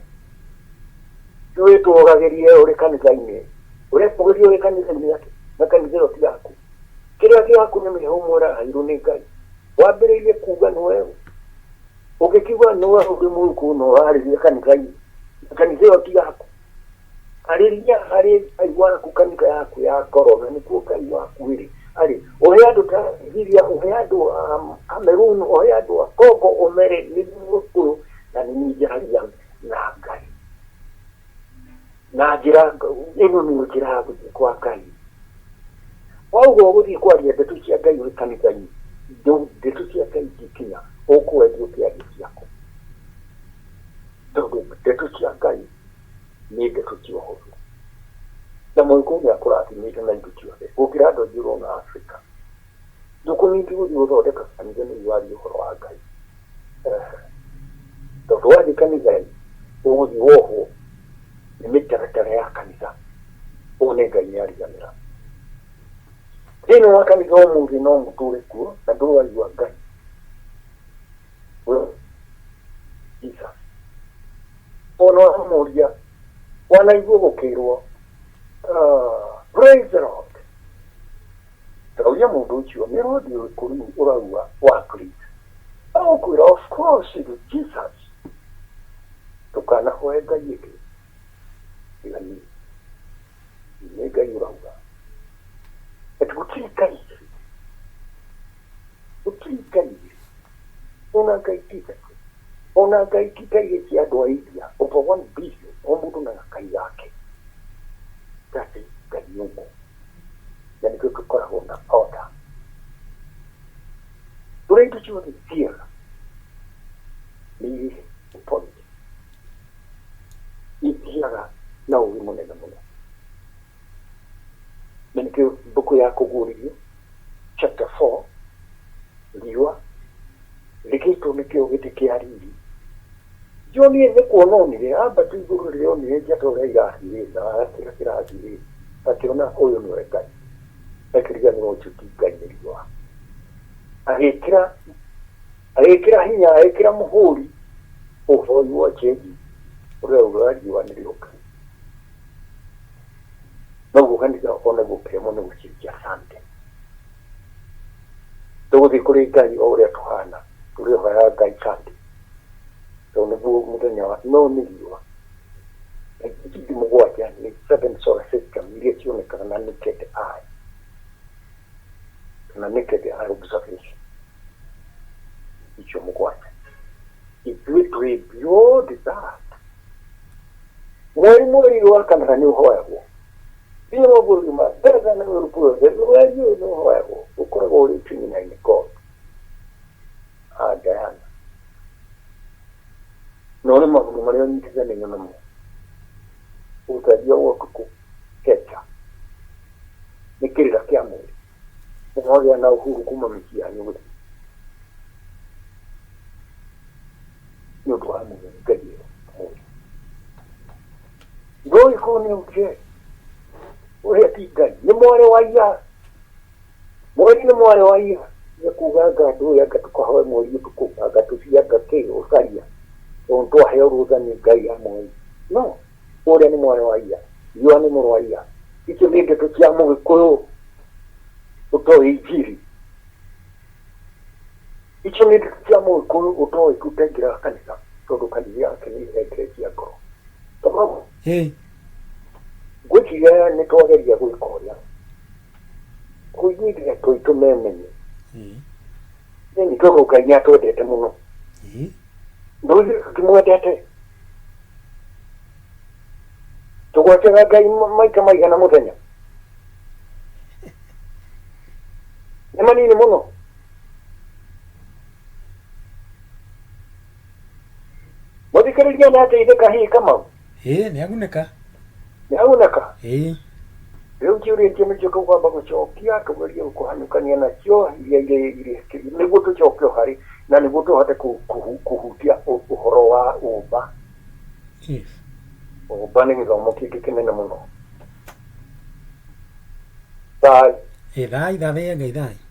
Ti wĩtũgagĩrie ũrĩ kanitha-inĩ, ũretũgĩria ũrĩ kanitha-inĩ atĩ na kanitha ĩyo ti yaku. Kĩrĩa gĩaku nĩ mĩhũmũ ũraheirwo nĩ Ngai. Wambĩrĩirie kuga nĩwe Ũngĩkiuga nĩwe ũrĩ mũrukũ na ũrarĩria kanitha-inĩ, na kanitha ĩyo ti yaku, arĩria harĩ Ngai waku kanitha yaku ya ngoro, na nĩkuo Ngai waku ĩrĩ arĩ. Ũhe andũ ta Nigeria, ũhe andũ a Cameroon, ũhe andũ a Congo, ũmere nĩ mũkũyũ na nĩ niĩ njaragia na Ngai. Na njĩra ĩno nĩyo njĩra ya gũthiĩ kwa Ngai. Wauga ũgũthiĩ kwaria ndeto cia Ngai ũrĩ kanitha-inĩ, ndeto cia Ngai ingĩkinya, ũkwendia ũkĩaria ciaku. Tondũ ndeto cia Ngai nĩ ndeto cia ũhũthũ. Na Mũgĩkũyũ nĩ akũrathimĩte na indo ciothe gũkĩra andũ aingĩ ũrona Afrika. Thukũ nyingĩ gũthiĩ gũthondeka kanitha nĩguo warie ũhoro wa Ngai. Tondũ wathiĩ kanitha-ĩ, ũgũthiĩ wohwo nĩ mĩtaratara ya kanitha, wone Ngai nĩ ariganĩra. Thĩinĩ wa kanitha ũmũthĩ no mũtũre kuo na ndũraigua Ngai. Jesus. Ona wamũria, wanaigua gũkĩrwo, praise the Lord. Tauria mũndũ ũcio nĩ rondi ũrĩkũ rĩu ũrauga wa praise. Agũkwĩra of course it is Jesus. Ndũkanahoe Ngai ĩngĩ tiga niĩ. Nĩ Ngai ũrauga. Atĩ gũtirĩ Ngai igĩrĩ. Gũtirĩ Ngai igĩrĩ. Ona Ngai ti ithatũ. Ona Ngai ti ta iria cia andũ a India over 1 billion o mũndũ na gakai gake. That is Ngai ũmwe. Na nĩkĩo tũkoragwo na order. Ũrĩa indo ciothe ithiaga nĩ irĩ point. Ithiaga na ũgĩ mũnene mũno. Na nĩkĩo mbuku ya kũguũrĩrio chapter 4 riũa rĩgĩtwo nĩkĩo gĩtĩ kĩa riri. John nĩ kuona onire ambata igũrũ rĩrĩa onire njata ũrĩa irathiĩ na kĩrĩa kĩrathiĩ akĩona ũyũ nĩwe Ngai. Akĩriganĩrwo ũcio ti Ngai nĩ riũa. Agĩkĩra agĩkĩra hinya agĩkĩra mũhũri ũhoi wa chenji ũrĩa ugaga riũa nĩrĩo Ngai. Noguo kanitha onaguo ũkĩremwo nĩ gũcenjia Sunday. Tũgũthiĩ kũrĩ Ngai o ũrĩa tũhana, tũrĩhoyaga Ngai Sunday. Tondũ nĩguo mũthenya wa no nĩ riũa. Ici mũgwanja nĩ seven solar system iria cionekaga na naked eye. Kana naked eye observation. Icio mũgwanja. Ithuĩ twĩ beyond that. Mweri mweri wa kanana nĩ ũhoyagwo. Hinya wa ũgima better than ũrĩa nĩ ũhoyagwo ũkoragwo ũrĩ feminine god a Diana. No nĩ maũndũ marĩa ũnyitithanĩirio namo ũtharia wa ũtukũ kecha nĩ kĩrĩra kĩa mwĩrĩ mũgagĩa na uhuru kuma mĩciĩ yanyu gũthiĩ nĩ ũndũ wa mwĩrĩ Ngai ĩyo mwĩrĩ ndũĩ nĩ ũkĩ ũrĩa ti Ngai nĩ mwarĩ wa iya mweri nĩ mwarĩ wa iya nĩ kuga anga ndũĩ anga tũkahoe mweri ũtukũ anga tũthiĩ anga kĩ ũcaria tondũ twaheo rũtha nĩ Ngai ya mweri no ũrĩa nĩ mwarĩ wa iya riũa nĩ mũrũ wa iya icio nĩ ndeto cia mũgĩkũyũ ũtoĩ injiri icio nĩ ndeto cia mũgĩkũyũ ũtoĩ kũtengera kanitha tondũ kanitha yake nĩ ihengere cia ngoro tondũ ngwĩciria nĩ twageria gwĩka ũrĩa kũiguithia tũitũ memenye nĩ tondũ Ngai nĩ atwendete mũno ndũithuĩ tũtimwendete tũgwetaga Ngai maita maigana mũthenya nĩ manini mũno mũthikĩrĩria nĩ ateithĩka hihi Kamau Ĩĩ, nĩ agunĩka. Nĩ agunĩka. Rĩu kĩũria kĩu nĩkĩo tũkwamba gũcokia tũgerie kũhanyũkania nakĩo iria irĩ irĩ nĩguo tũcoke harĩ na nĩguo tũhote kũhutia ũhoro wa ũmba. Ũmba nĩ gĩthomo kĩngĩ kĩnene mũno. Thayũ. Ĩĩ, thayũ, thathaiya Ngai thayũ.